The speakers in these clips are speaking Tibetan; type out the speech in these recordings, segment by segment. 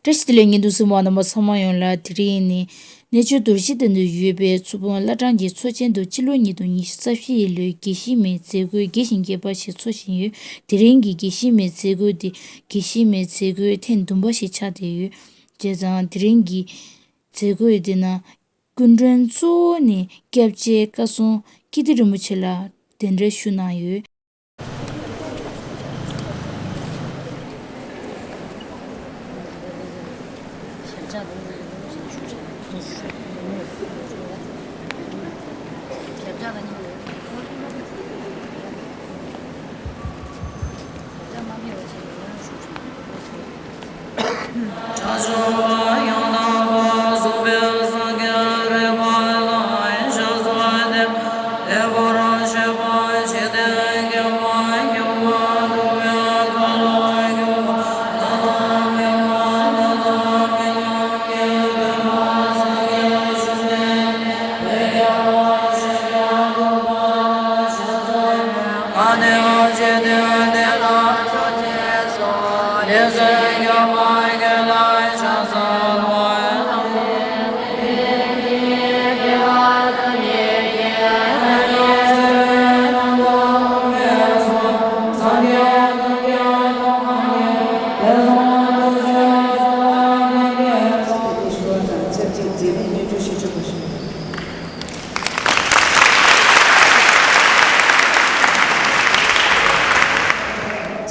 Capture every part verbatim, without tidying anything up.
བཀྲ་ཤིས་བདེ་ལེགས། བརྙན་ཐུང་གཟིགས་མོ་བ་རྣམ་པ་ཚང་མ་ཡོངས་ལ། དེ་རིང་ནི་གནས་མཆོག་རྡོ་རྗེ་གདན་དུ་ཡོད་པའི་མཚོ་སྤུན་བླ་བྲང་གི་མཚོ་ཆེན་དུ་སྤྱི་ལོ་ཉིས་སྟོང་ཉི་ཤུ་རྩ་བཞི་ཡི་ལོའི་དགེ་བཤེས་མའི་མཛད་སྒོ་རྒྱས་ཤིང་རྒྱས་པ་ཞིག་འཚོགས་བཞིན་ཡོད། དེ་རིང་གི་དགེ་བཤེས་མའི་མཛད་སྒོ་དེ་དགེ་བཤེས་མའི་མཛད་སྒོ་ཐེངས་བདུན་པ་ཞིག་ཆགས་བསྡད་ཡོད། བྱས་ཙང་དེ་རིང་གི་མཛད་སྒོ་དེ་ནང་སྐུ་མགྲོན་གཙོ་བོ་ནི་སྐྱབས་རྗེ་བཀའ་ཟུར་ཀིརྟི་རིན་པོ་ཆེ་ལགས་གདན་འདྲེན་ཞུ་གནང་ཡོད།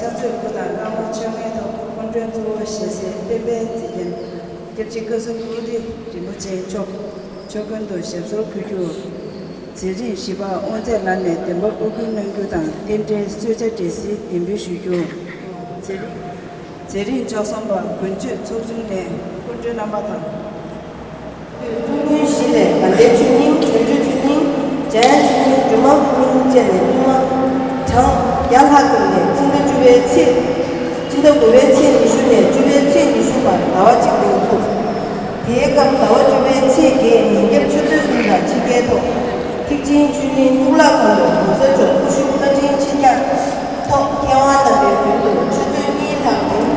ཕྱག་མཛོད་སྐུ་དང་བླ་མ་མཆོད་མེའི་ཐོག་སྐུ་མགྲོན་གཙོ་བོ་ཞལ་གསེར་སྤེན་པའི་མཛེས་རྒྱན་སྐྱབས་རྗེ་བཀའ་ཟུར་ཀིརྟི་རིན་པོ་ཆེ་མཆོག་མཆོག་མགོན་དུ་ཞབས་སོར་འབུལ་རྒྱུ། མཛད་རིམ་བཞི་པ་དབུ་མཛད་ལགས་ནས་བདེན་པ་ཨོ་རྒྱན་གནང་རྒྱུ་དང་རྟེན་འབྲེལ་གསོལ་ཇ་འབྲས་སིལ་འདེགས་འབུལ་ཞུ་རྒྱུ། མཛད་རིམ་མཛད་རིམ་བཅུ་གསུམ་པ་དགུན་ཆོས་ཚོགས་ཆུང་ནས་སྐུ་མགྲོན་རྣམ་པ་དང་། གཙོ་མགྲོན་བཞི་ལས་དགའ་ལྡན་ཆོས་གླིང་། བྱང་ཆུབ་ཆོས་གླིང་། འཇམ་དབྱངས་ཆོས་གླིང་། སྒྲོལ་མ་ཕུག་གླིང་བཅས་ནས་བཙུན་མ་གྲངས་བརྒྱ་ལྷག་ཙམ་ནས་ཕྱི་ཟླ་བཅུ་པའི་ཚེས། ཕྱི་ཟླ་དགུ་པའི་ཚེས་ཉི་ཤུ་ནས་བཅུ་པའི་ཚེས་ཉི་ཤུ་བར་ཟླ་བ་གཅིག་སྟེང་ཚུགས། དེའི་སྐབས་ཟླ་བ་བཅུ་པའི་ཚེས་བརྒྱད་ཉིན་རྒྱབ་ཆུ་ཚོད་གསུམ་དང་ཕྱེད་ཀའི་ཐོག་ཐེག་ཆེན་ཆོས་གླིང་གཙུག་ལག་ཁང་དུ་༸གོང་ས་མཆོག་སྐུ་བཞུགས་བཀའ་དྲིན་ཆེ་ཉག་ཐོག་མཁས་དབང་རྣམ་པའི་མདུན་དུ་ཆུ་ཚོད་གཉིས་ལྷག་རིང་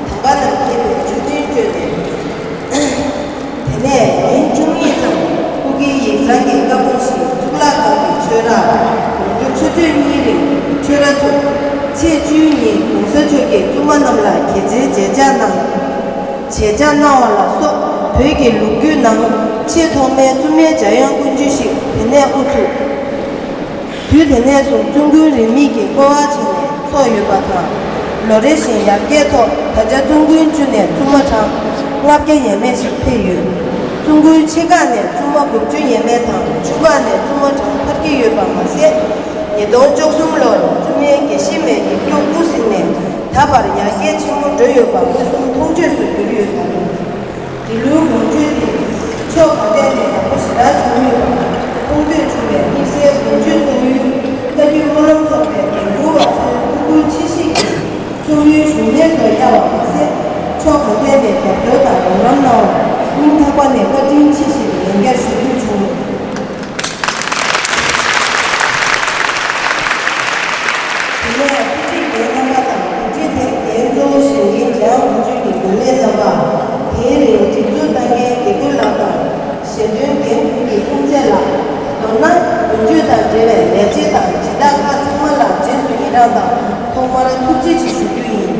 དམ་པ་རྣམས་ཀྱིས་མཆོད་སྤྲིན་སྤྲོས་ནས། དེ་ནས་ཉིན་བཅུ་གཉིས་ཙམ་སྐུ་སྒེར་ཡིག་ཚང་གི་བཀའ་དགོངས་བཞིན་གཙུག་ལག་ཁང་གི་ཆོས་རར་དགོང་དྲོ་ཆུ་ཚོད་གཉིས་རིང་ཆོས་ར་ཚུགས། ཚེས་བཅུའི་ཉིན་༸གོང་ས་མཆོག་གིས་བཙུན་མ་རྣམས་ལ་དགེ་ཚུལ་མཇལ་ཕྱག་གནང་། མཇལ་ཕྱག་གནང་བ་ལ་སོགས་བོད་ཀྱི་ལོ་རྒྱུས་ནང་ཆེས་ཐོག་མའི་བཙུན་མའི་འཇམ་དབྱངས་སྐུ་མཆོད་ཞིག་དེ་ནས་དབུ་ཚུགས། དུས་དེ་ནས་བཟུང་བཙུན་དགོན་རིས་མེད་ཀྱིས་བསྐོ་བ་བྱས་ནས་འཚོགས་ཡོད་པ་དང་། ལོ་རེ་བཞིན་ཡར་རྒྱས་ཐོག་ད་ཆ་བཙུན་དགོན་བཅུ་ནས་བཙུན་མ་གྲངས་ལྔ་བརྒྱ་ཡས་མས་ཤིག་ཕེབས་ཡོད། བཙུན་དགོན་ཆེ་ཁག་ནས་བཙུན་མ་དགུ་བཅུ་ཡས་མས་དང་ཆུང་ཁག་ནས་བཙུན་མ་གྲངས་འཕར་གྱི་ཡོད་པ་མ་ཟད། ཉིས་སྟོང་བཅུ་གསུམ་ལོར་བཙུན་མའི་དགེ་བཤེས་མའི་ཡིག་སྐྱོགས་དབུ་ཟིན་ནས་ད་བར་ཡར་རྒྱས་ཆེན་པོ་འགྲོ་ཡོད་པ་མངོན་སུམ་མཐོང་ཆོས་སུ་གྱུར་ཡོད་པ་རེད། འདི་ལོའི་དགོངས་བཅོལ་དེ་ཕྱོགས་གང་ཐད་ནས་ཡག་པོ་ཞེ་དྲག་བྱུང་ཡོད་པ་དང་། ཁོང་དུ་ཆུད་པའི་དམིགས་བསལ་དགོངས་བཅོལ་ཚོགས་ཡུལ་བཀའ་བརྒྱུད་སྨོན་ལམ་ཚོགས་པའི་འགན་འཁུར་བ་ཚོའི་ཐུགས་ཁུར་ཆེ་བཞེས་ཀྱིས་ཚོགས་ཡུལ་བཞུགས་གནས་སོགས་གཡར་བ་མ་ཟད། ཕྱོགས་གང་ཐད་ནས་རྒྱབ་སྐྱོར་དང་རོགས་རམ་གནང་བར་སྙིང་ཐག་པ་ནས་བཀའ་དྲིན་ཆེ་ཞེས་ལན་བརྒྱར་ཞུ་རྒྱུ་བྱུང་། དེ་ནས་ཐུགས་རྗེ་རྒན་རྣམ་པ་དང་། ཐུགས་རྗེ་དེ་རྒན་གཙོ་བོ་བཞིན་རིན་ཅང་དབང་ཕྱུག་གི་བུད་མེད་རྣམ་པ། དེའི་རིང་སྒྲིག་འཛུགས་གནང་མཁན་དགེ་བསྐོས་ལགས་དང་། ཞལ་འདོན་འགན་འཁུར་གྱི་དཔུང་ཚད་ལ། མདོར་ན་དགུན་ཆོས་དང་འབྲེལ་བའི་ལས་བྱེད་དང་སྦྱིན་བདག་ཁག་ཚང་མ་ལ་རྗེས་སུ་ཡི་རངས་དང་ཐོག་མར་ཐུགས་རྗེ་ཆེ་ཞུ་རྒྱུ་ཡིན།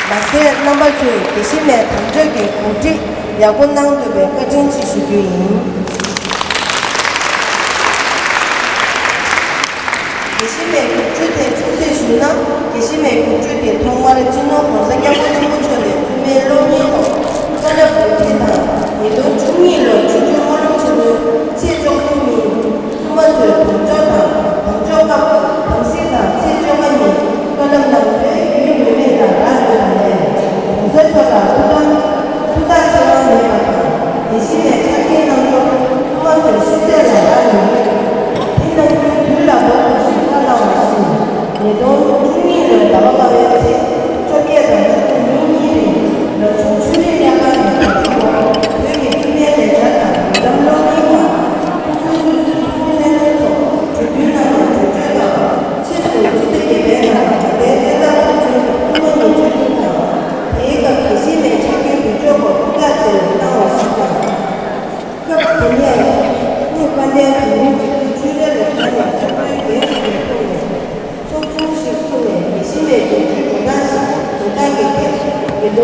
མ་ཟད་རྣམ་པ་ཚོས་དགེ་བཤེས་མའི་དམ་བཅའ་གི་གོ་སྒྲིག་ཡག་པོ་གནང་འདུག་པའི་བཀའ་དྲིན་ཆེ་ཞུ་རྒྱུ་ཡིན། དགེ་བཤེས་མའི་རྒྱུགས་སྤྲོད་དེ་ཅུང་ཟད་ཞུས་ན། དགེ་བཤེས་མའི་རྒྱུགས་སྤྲོད་དེ་ཐོག་མར་སྤྱི་ནོར་༸གོང་ས་༸སྐྱབས་མགོན་ཆེན་པོ་མཆོག་ནས་བཙུན་མའི་སློབ་གཉེར་ཐོག་བཀའ་སློབ་འབུལ་མཁན་དང་། ཉིས་སྟོང་བཅུ་གཉིས་ལོར་ཆོས་འབྱུང་སྨོན་ལམ་ཆེན་མོའི་ཚེས་བཅུ་གསུམ་ཉིན། བཙུན་མ་ཚོས་དམ་འཇོག་དང་། དམ་འཇོག་སྐབས་དམ་སྲི་དང་ཚེས་བཅོ་ལྔ་ཉིན་བཀའ་སློབ་གནང་ཚུལ་ཡུན་རིང་མེད་པར་རག་ཡོད་པ་ལས། ༸གོང་ས་མཆོག་ལ་ཐུགས་དམ་ཐུགས་ཐག་ཆོད་པ་མེད་པ་དང་། དེ་བཞིན་ནས་ཆ་རྐྱེན་གནང་སྐབས་བཙུན་མ་ཚོའི་ཤེས་ཚད་ལ་རག་ཡོད་མོད། དེ་གནང་རྒྱུའི་དུས་ལ་བབ་པ་ཞིག་བཀའ་གནང་བ་བཞིན། ཉིས་སྟོང་བཅུ་གཉིས་ལོའི་ཟླ་བ་ལྔ་པའི་ཚེས་བཅོ་བརྒྱད་དང་ཉི་ཤུ་ཉིན་གཉིས་རིང་རབ་བྱུང་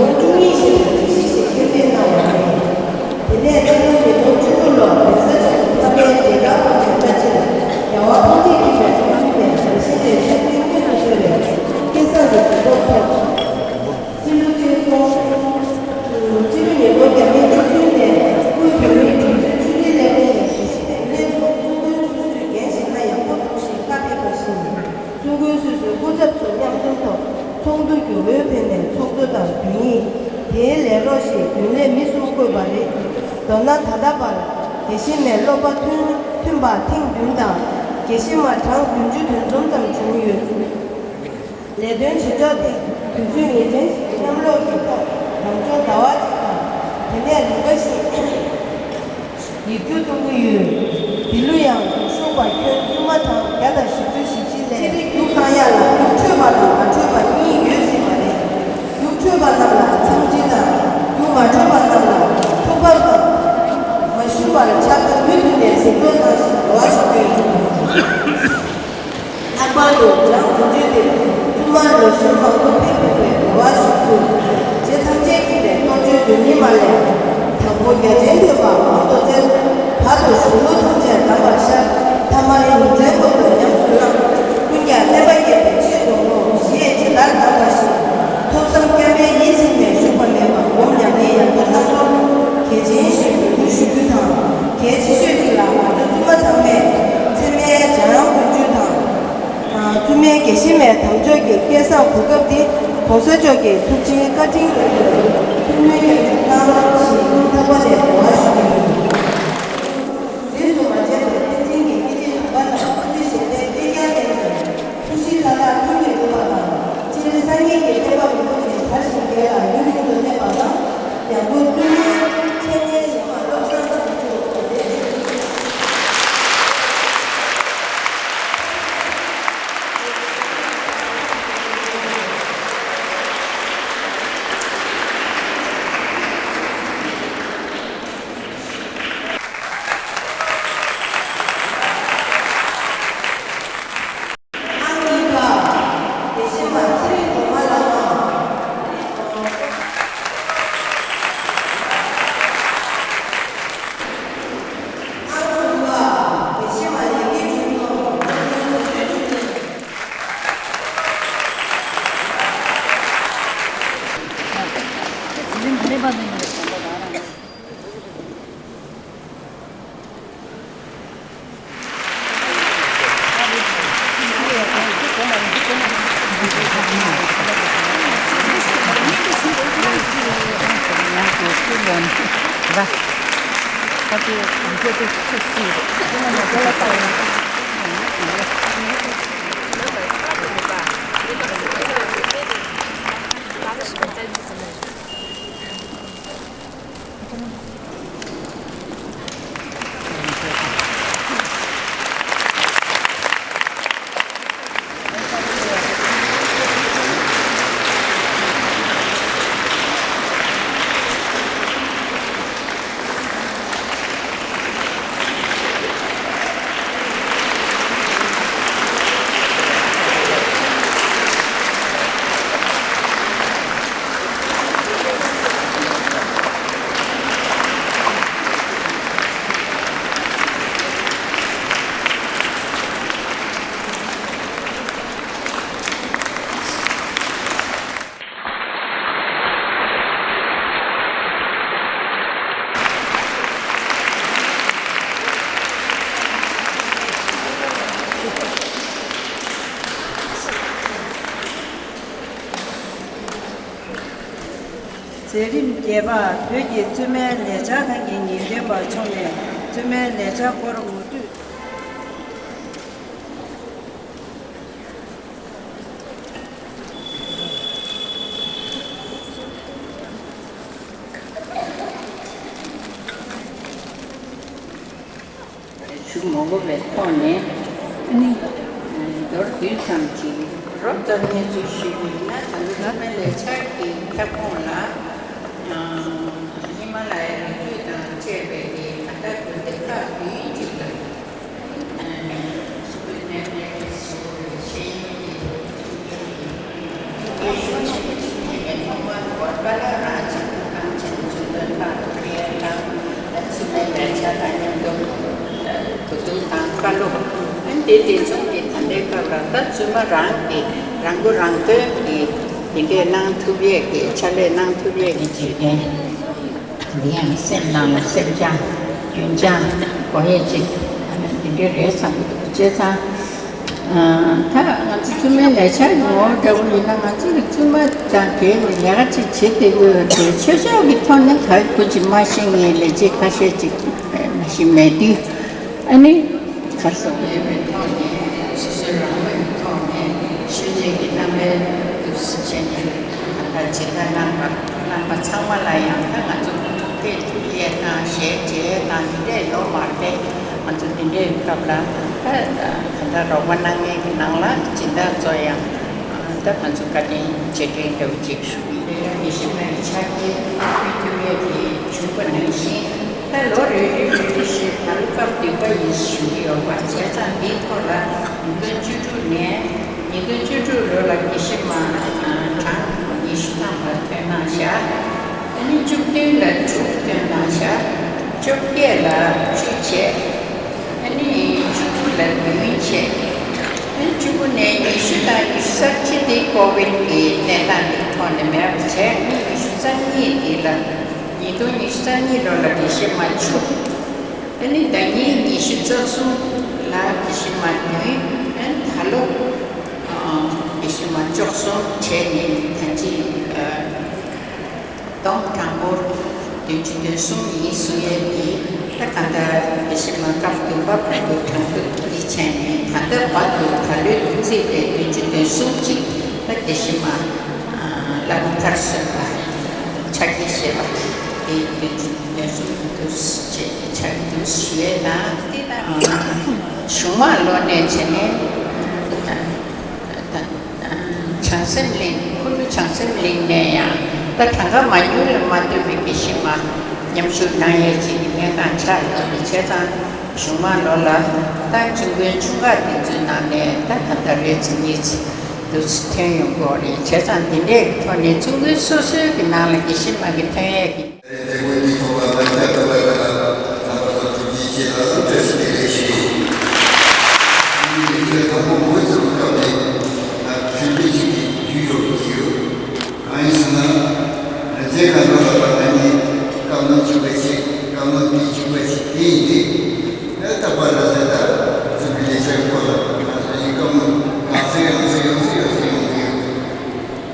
ལོ་བཅུ་གཉིས་ཤིག་ལ་སྒྲིག་གཞི་ཞིག་སྐྱོན་མེད་གནང་བ་རེད། དེ་ནས་སྤྱི་ལོ་ཉིས་སྟོང་བཅུ་དྲུག་ལོར་གདན་ས་ཆེན་པོ་ལྷ་སའི་རྒྱལ་དར་དབུ་འཛིན་བཀྲ་ཤིས་རྒྱལ་བ་ཐམས་ཅད་མཁྱེན་པའི་ཚོགས་འདུ་ནས་རང་བཞིན་གྱི་ཆབ་སྲིད་དངོས་སུ་གསོལ་བའི་སྐལ་བཟང་གི་གོ་སྐབས་ཐོབ། སྤྱི་ལོ་ཆིག་སྟོང་། སྤྱི་ལོ་ཉིས་སྟོང་བརྒྱ་མེད་བཅུ་བདུན་ནས་སྐུའི་བོད་མིའི་སྒྲིག་འཛུགས་ཆུ་ལྷའི་ལས་ཁུངས་ནས་དགེ་བཤེས་དང་ལས་ཚོགས་གཙོ་འགོའི་སོ་སོའི་འགན་བཞེས་ན་ཡག་པོ་འདུག་ཞེས་བཀའ་ཕེབས་པ་བཞིན། གཙོ་འགོའི་སོ་སོའི་སྐུ་ཚབ་ཚོ་མཉམ་འཛོམས་ཐོག་ཚོགས་འདུ་བརྒྱུད་འོས་འཕེན་ནས་ཚོགས་གཙོ་དང་དོན་ཡིག་དེའི་ལས་རོགས་ཞེས་རྒྱུན་ལས་མི་གསུམ་བསྐོས་པ་རེད། མདོར་ན་ད་ལྟ་བར་དགེ་བཤེས་མའི་སློབ་པ་ཐོན་ཐོན་པ་ཐེངས་བདུན་དང་དགེ་བཤེས་མ་གྲངས་བདུན་ཅུ་དོན་གསུམ་ཙམ་བྱུང་ཡོད། ལས་དོན་བྱེད་ཕྱོགས་དེ་དུས་ཚོད་ངེས་ཅན་ཞིག་མཉམ་ལོག་གི་ཐོག་ལམ་སྦྱོང་ཟླ་བ་གཅིག་དང་དེ་ནས་རིམ་པ་བཞིན། ཡིག་རྒྱུགས་གཏོང་གི་ཡོད། འདི་ལོ་ཡང་ཞུགས་པ་ཁྱོན་བཙུན་མ་གྲངས་བརྒྱ་དང་བཞི་བཅུ་ཞེ་བཞི་ལས། ཆེད་རིགས་རྒྱུགས་གཏང་ཡག་ལ་རྒྱུགས་འཕྲོད་པ་དང་མ་འཕྲོད་པ་གཉིས་ཡོད་སྲིད་པ་རེད། རྒྱུགས་འཕྲོད་པ་རྣམས་ལ་འཚམས་འདྲི་དང་རྒྱུགས་མ་འཕྲོད་པ་རྣམས་ལ་ཐུགས་ཕམ་དང་། མ་ཞུ་བར་ཕྱག་ཏུ་མུ་མཐུད་ནས་གཟིགས་རྟོག་གནང་ཞིང་རེ་བ་ཞུ་རྒྱུ་ཡིན། ལྷག་པར་དུ་རང་གི་དུས་ཚོད་དེར་བཙུན་མ་ལོ་གཞོན་མང་པོ་ཕེབས་ཐུབ་པའི་རེ་བ་ཞུ་རྒྱུ། རྗེ་ཐམས་ཅད་མཁྱེན་པའི་གཏོ་བཅོས་དོན་གཉེར་མ་ལས། དང་པོ་རྒྱ་ཆེན་ཐོས་པ་མང་དུ་བཙལ། བར་དུ་གཞུང་ལུགས་ཐམས་ཅད་གདམས་པར་ཤར། ཐ་མར་ཡོངས་འཛིན་སྐོར་དུ་ཉམས་སུ་བླངས། ཀུན་ཀྱང་བསྟན་པ་རྒྱས་པའི་ཆེད་དུ་བསྔོ་ཞེས་ཇི་ལྟར་གདམས་པ་བཞིན། ཐོས་བསམ་སྐྱབས་པས་ཡིད་ཚིམ་ནས་བཞུགས་པ་མེད་པར་སྒོམ་ཉམས་ལེན་ཡག་པོ་གནང་རོགས། གལ་ཆེན་ཞིག་འབོད་སྐུལ་ཞུ་རྒྱུ་དང་། གལ་ཆེ་ཤོས་གཅིག་ལ་ང་ཚོ་བཙུན་མ་ཚང་མས་ཚད་མའི་འཇམ་དབྱངས་ཀུན་སྤྱོད་དང་། བཙུན་མའི་དགེ་བཤེས་མའི་དམ་ཆོས་ཀྱི་སྐལ་བཟང་གོ་སྐབས་འདི་༸གོང་ས་མཆོག་གི་ཐུགས་རྗེའི་བཀའ་དྲིན་ཡིན་པས་ཐུགས་སྨོན་སྐྱོན་གནང་རོགས་ཞེས་སྙིང་ཐག་པ་ནས་རེ་བ་ཞུ་རྒྱུ་ཡིན། རྗེས་སུ་མ་མཇལ་བའི་བསྟན་འཛིན་གྱི་སྐྱེས་ཆེན་དམ་པ་རྣམས་སྐུ་ཚེ་ཞབས་པད་བརྟན་ཀྱང་བརྟན་ཅིང་ཐུགས་གཤིས་མཐའ་དག་མཐུན་གྱིས་འགྲུབ་པ་དང་སྤྱིར་སངས་རྒྱས་ཀྱི་བསྟན་པ་མུ་མཐུད་ནས་དར་ཞིང་རྒྱས་ལ་ཡུན་རིང་དུ་གནས་པ་དང་ཡང་སྒོས་བཙུན་མོའི་འཆད་ཉན་ཞིག་མ་བློ་བཟང་ཞིག་ཏུ་གོ་བདེ། ཨང་གཉིས་པ། དགེ་བཤེས་མ་ཚེ་རིང་སྒྲོལ་མ་ལགས་དང་། ཨང་གསུམ་པ། དགེ་བཤེས་མ་ལེགས་སྐྱེས་ཆོས་འཛོམས། མཛད་རིམ་བརྒྱད་པ། བོད་ཀྱི་བཙུན་མའི་ལས་འཆར་ཁང་གི་ངེས་སྟོན་པ་མཆོག་ནས་བཙུན་མའི་ལས་འཆར་སྐོར་ངོ་སྤྲོད། ཞུ་མ་དགོས་པའི་ཐོག་ནས་ནི། མདོར་བསྡུས་ཙམ་ཅིག་རོབ་ཙམ་གནས་ཚུལ་ཞུས་པ་ཡིན་ན། ད་ལྟ་བཙུན་མའི་ལས་འཆར་གྱི་ཁྱབ་ཁོངས་ལ། ཧི་མ་ལ་ཡའི་རི་རྒྱུད་དང་བཅས་པའི་གི་ད་ལྟ་དགོན་སྡེ་ཁག་བདུན་ཅིག་ལ། བཀའ་སློབ་རང་བྱེད་དང་བྱེད་འཇུག་དོན་དག་ཁེ་དང་། ཕྱི་མའི་ལས་བྱ་དང་མཉམ་དུ་གོ་བསྡུར་དང་བཀའ་སློབ། ཨ་ནི་དེ་དེ་མཚུངས་ཀྱི་ད་ལྟའི་སྐབས་ལ་ད་བཙུན་མ་རང་གིས་རང་མགོ་རང་ཐོན་གྱིས་དེ་འདྲས་གནང་ཐུབ་ཡས་ཀྱི་ཕྱག་ལས་གནང་ཐུབ་ཡས་ཀྱི་བྱེད་མཁན། དེ་ཡང་སེམས་ནང་ལ་སེམས་ཅན་རྒྱུན་ཅན་དགོས་ཡས་ཅིག་ཨ་ནི་དེ་འདྲས་རེད་བསམ་གྱི་འདུག་བྱས་ཙང་། ད་ང་ཚོ་བཙུན་མའི་ལས་འཆར་གྱི་ངོ་བོ་འདྲ་བོ་ཡིན་ན། ང་ཚོ་གི་བཙུན་མ་དང་འབྲེལ་ནས་ལས་ཀ་ཅིག་བྱེད་བསྡད་དགོས་པ་དེ། ཆོས་ཕྱོགས་ཀྱི་ཐོག་ནས་ག་གུ་ཅིག་མ་ཤེས་མཁན་ལས་བྱེད་ཁ་ཤས་ཅིག་མ་ཤེས་མེད་དུས། ཨ་ནི་ག་སོགས་ཡོད་པའི་ཐོག་ནས་སོ་སོའི་རང་མོས་ཀྱི་ཐོག་ནས་ཤེས་བྱའི་གི་རྣམ་པའི་འདུ་ཤེས་བྱས་ནས་ད་ལྟ་ཇི་ལྟར་གནང་པ་གནང་པ་ཚང་མ་ལ་ཡང་ད་ང་ཚོ་ཐུགས་རྗེ་ཆེ་ཡས་དང་ཞལ་མཇལ་དང་དེ་འདྲས་ཡོད་མ་རེད། ང་ཚོ་དེ་འདྲའི་སྐབས་ལ་ད་ད་ལྟ་རོགས་པ་གནང་མཁན་གྱི་ནང་ལ་སྦྱིན་བདག་ཚོ་ཡང་ད་ང་ཚོ་བཀའ་དྲིན་རྗེས་དྲན་འདྲ་བོ་ཅིག་ཞུ་ཡི། དེ་ཡང་དགེ་བཤེས་མའི་ཕྱག་འཁྱེར་ཕུལ་ཐུབ་ཡས་དེ་བྱུང་པ་ནང་བཞིན། ད་ལོ་རེ་རེ་རེ་རེ་བཞིན་ད་ལོ་སྐབས་བདུན་པ་ཡིན་ཞུ་གི་ཡོད་པ་བྱས་ཙང་། འདིའི་ཐོག་ལ་ཉིས་སྟོང་བཅུ་དྲུག་ནས། ཉིས་སྟོང་བཅུ་དྲུག་ལོ་ལ་དགེ་བཤེས་མ་གྲངས་ཉི་ཤུ་ཐམ་པ་ཐོན་གནང་བཞག་ཨ་ནི་བཅུ་བདུན་ལ་དྲུག་ཐོན་གནང་བཞག་བཅོ་བརྒྱད་ལ་བཅུ་བྱས། ཨ་ནི་བཅུ་དྲུག་ལ་བདུན་བྱས། ཨ་ནི་བཅུ་དགུ་ནས་ཉི་ཤུ་དང་ཉི་ཤུ་རྩ་གཅིག་དེ་ཀོ་བིད་ཀྱི་གནས་སྟངས་ཀྱི་ཐོག་ནས་མེད་པ་བྱས། ཨ་ནི་ཉི་ཤུ་རྩ་གཉིས་དེ་ལ། ཉིས་སྟོང་ཉི་ཤུ་རྩ་གཉིས་ལོ་ལ་དགེ་བཤེས་མ་བཅུ། ཨ་ནི་ཟླ་ཉིན་ཉི་ཤུ་རྩ་གསུམ་ལ་དགེ་བཤེས་མ་བདུན། ཨ་ནི་ད་ལོ་ཨ་དགེ་བཤེས་མ་བཅུ་གསུམ་བྱས་ནས་ད་ཅི་ཨ་སྟོང་དང་པོ་བདུན་ཅུ་དོན་གསུམ་ཡིན་གསུང་ཡས་ཀྱི། ད་གང་ལྟར་དགེ་བཤེས་མ་སྐབས་བདུན་པ་བར་དུ་གྲངས་ཐོ་འདི་བྱས་ནས། ད་ལྟ་བར་དུ་ད་ལོའི་བདུན་ཚིགས་དེ་བདུན་ཅུ་དོན་གསུམ་གཅིག་ད་དགེ་བཤེས་མ་བླ་མ་མཐར་སོན་པ་ཕྱག་འཁྱེར་བཞེས་པ་དེ་བདུན་ཅུ་དོན་གསུམ་དུ་བྱས་ཕྱག་འཁྱེར་ཞུ་ཡས་དང་། དེ་དང་གཞུང་མང་ལོ་ནས་བྱས་ནས། བྱང་སེམས་གླིང་། ཁུ་ནུ་བྱང་སེམས་གླིང་ནས་ཡང་ད་གྲངས་ཀ་མ་ཉུང་ལ་མ་ལྟོས་པའི་དགེ་བཤེས་མ་མཉམ་ཞུགས་གནང་ཡས་ཅིག་གི་གནས་སྟངས་ཆགས་ཡོད་རེད། བྱས་ཙང་གཞུང་མང་ལོ་ལ་ད་བཙུན་དགོན་ཆུང་ཁག་དེ་ཚོའི་ནང་ནས་ད་ད་ལྟ་རེ་ཚེ་གཉིས་ཚེ་འདུག་སེ་ཐོན་ཡོང་གི་ཡོད་རེད། བྱས་ཙང་འདི་འདྲའི་ཐོག་ནས་བཙུན་དགོན་སོ་སོའི་གི་ནང་ལ་དགེ་བཤེས་མ་གི་ཐོན་ཡས་ཀྱི། ལས་འགུལ་འདིའི་ཐོག་ལ་མ་བཅར་བ་ལ་རྣམ་པ་ཚོ་ཐུགས་རྗེ་ཆེ་ལ་བཀྲ་ཤིས་བདེ་ལེགས་ཞུ། ངའི་ལེགས་བཤད་དང་པོ་འོས་ཚུལ་སྐབས་ནས་ང་ཚོས་འདི་ཞིག་གི་དུས་ཡོད་ཀྱི་ཡོད། གང་ཡིན་ཟེར་ན། རིན་ཆེན་སྒང་ག་ལ་ང་གཉིས་བཀའ་མོལ་གཅིག་པ་བྱས། བཀའ་མོལ་འདི་གཅིག་པ་བྱས། དེ་ཡིན་ཏེ། ཨེ་ད་པ་ར་ཟེར་ད་ཚུལ་གྱི་ལས་བྱ་ཡི་སྐོར་ལ་ང་ཚོ་ཡི་བཀའ་མོལ་ཡང་སེ་ཡང་སེ་ཡང་སེ་ཡང་སེ་ཡོང་གི་ཡོད།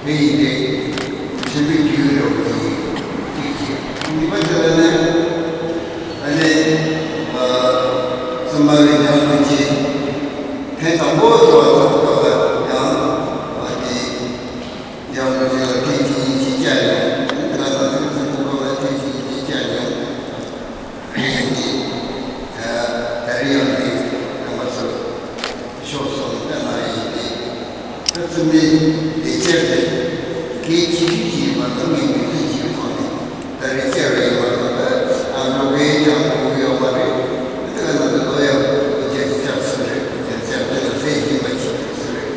དེ་ཡིན་ཏེ། ཆེན་པོའི་རྒྱུས་རེད་པ་དེ་ཡིན། གཅིག་བྱས། གཉིས་པ་དེ་ལ་ནི། ཨ་ནི། ཨ། བཙུན་མ་གི་ཉམས་ལེན་གྱི་ཐེངས་དང་པོ་དུ་བ་ཚོགས་སྐབས་ལ་ཡང་། ཨ། དེ་ཉམས་ལེན་གྱི་ལ་ཐེངས་གཅིག་གཉིས་ཀྱི་བཅར་ཡོང་། ང་ཚོ་ཚོགས་སྐབས་ལ་ཐེངས་གཅིག་གཉིས་ཀྱི་བཅར་ཡོང་། དེ་བཞིན་གྱི། ད་རེས་ཡང་འདི་རྣམ་པ་ཚོར་ཤོག་སོགས་བཏོན་གནང་ཡིན་ཏེ། ད་བཙུན་མའི་ལས་འཆར་དེ་གལ་ཆེ་ཤོས་ཤིག་མ་གཏོགས་ངས་ངོས་འཛིན་བྱེད་ཀྱི་ཐོག་ནས་ད་རེས་བཅར་བ་ཡིན་མ་གཏོགས། ད་ཨ་མདོ་གའི་ཀྱང་གོ་གི་ཡོད་མ་རེད། དེ་ག་ན་ད་ལོ་ཡག་པོ་བརྒྱ་ཆ་བརྒྱ་ཟིན་རེད། བརྒྱ་ཆ་བརྒྱ་ལ་ཟེར་ཡིན་པ་ཅིག་ཟིན་རེད།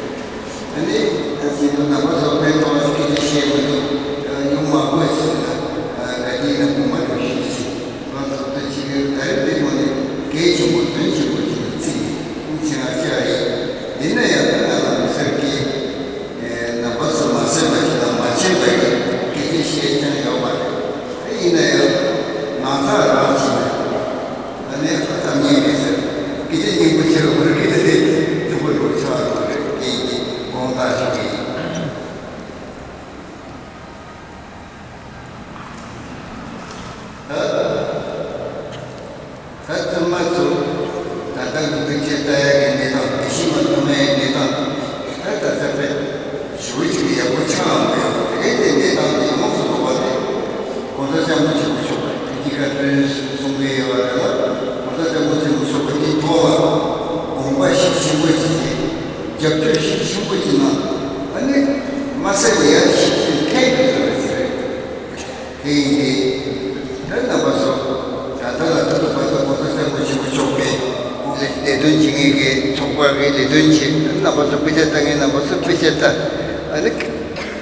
ཨ་ནི་ད་ཅི་འདུག་རྣམ་པ་ཚོ་ཕན་ཐོགས་ཤིག་སྐད་ཆ་བཤད་མི་འདུག་ཡོང་མ་དགོས་ཟེར་ན། ག་དེ་ཡིན་ན་དགོངས་པ་རེ་ཞུས་ཟིན། ང་ཚོ་ད་ཅི་གི་ད་རེས་འདི་ངོ་ནས་གལ་ཆེན་པོ་དོན་ཆེན་པོ་ཅིག་ལ་བརྩིས་ནས་ཆེད་མངགས་བྱས་པ་ཡིན། ཡིན་ན་ཡང་ད་ང་ལ་མི་སེར་གྱིས་རྣམ་པ་ཚོ་མ་གསན་པ་ཞིག་དང་མ་མཁྱེན་པ་ཡིན། སྐད་ཆ་བཤད་ཀྱང་ཡོད་མ་རེད། ཡིན་ན་ཡང་ང་ཚ་རང་བྱས་ན། ཨ་ནི་ཨ་ཙམ་ཉན་མི་ཟེར། སྐད་ཆ་སྙིང་པོ་བྱེད་རོགས་མི་རིགས་སྐད་ཆ་དེ་ཐུག་པ་འགྲོ་ཆགས་འགྲོ་རེད། དེ་ཡིན་དགོངས་དག་ཞུ་གི་ཡིན། ད་ད་བཙུན་མ་ཚོ་ད་ལྟ་གི་འདུ་བྱེད་ལྟ་ཡག་གི་གནས་སྟངས། དེ་བཞིན་མ་ཐོན་མའི་གནས་སྟངས་ད་ད་ད་ད། ཞུ་ཅིག་ཡག་པོ་ཆགས་འདུག་དེ་དེ་འདྲའི་སྟངས་དེ་ཡོངས་སུ་རྫོགས་པ་དེ་༸གོང་ས་༸སྐྱབས་མགོན་ཆེན་པོ་མཆོག་གིས་དེ་ག་དུས་གསུང་གི་ཡོད་པ་རེད་ལ། ༸གོང་ས་༸སྐྱབས་མགོན་ཆེན་པོ་མཆོག་གིས་དེའི་ཐོག་ལ་དགོངས་པ་ཤུགས་ཆེན་པོ་ཞིག་བྱས། རྒྱབ་སྐྱོར་ཤུགས་ཆེན་པོ་ཞིག་གནང་། ཨ་ནི་མ་ཟད་ཡར་ཞིག་ཕྱིན་ཐལ་གྱི་བཟོ་འདྲ་ཞིག་རེད། དེ་ཡིན་དུས་ད་རྣམ་པ་ཚོ་ད་ལྟ་ལ་ད་ལྟ་བར་དུ་༸གོང་ས་༸སྐྱབས་མགོན་ཆེན་པོ་མཆོག་གིས་ལས་དོན་བྱེད་མཁན་གྱི་ཚོགས་པ་གི་ལས་དོན་བྱེད། རྣམ་པ་ཚོ་དཔེ་ཆ་ལྟ་མཁན་རྣམ་པ་ཚོ་དཔེ་ཆ་ལྟ། ཨ་ནི་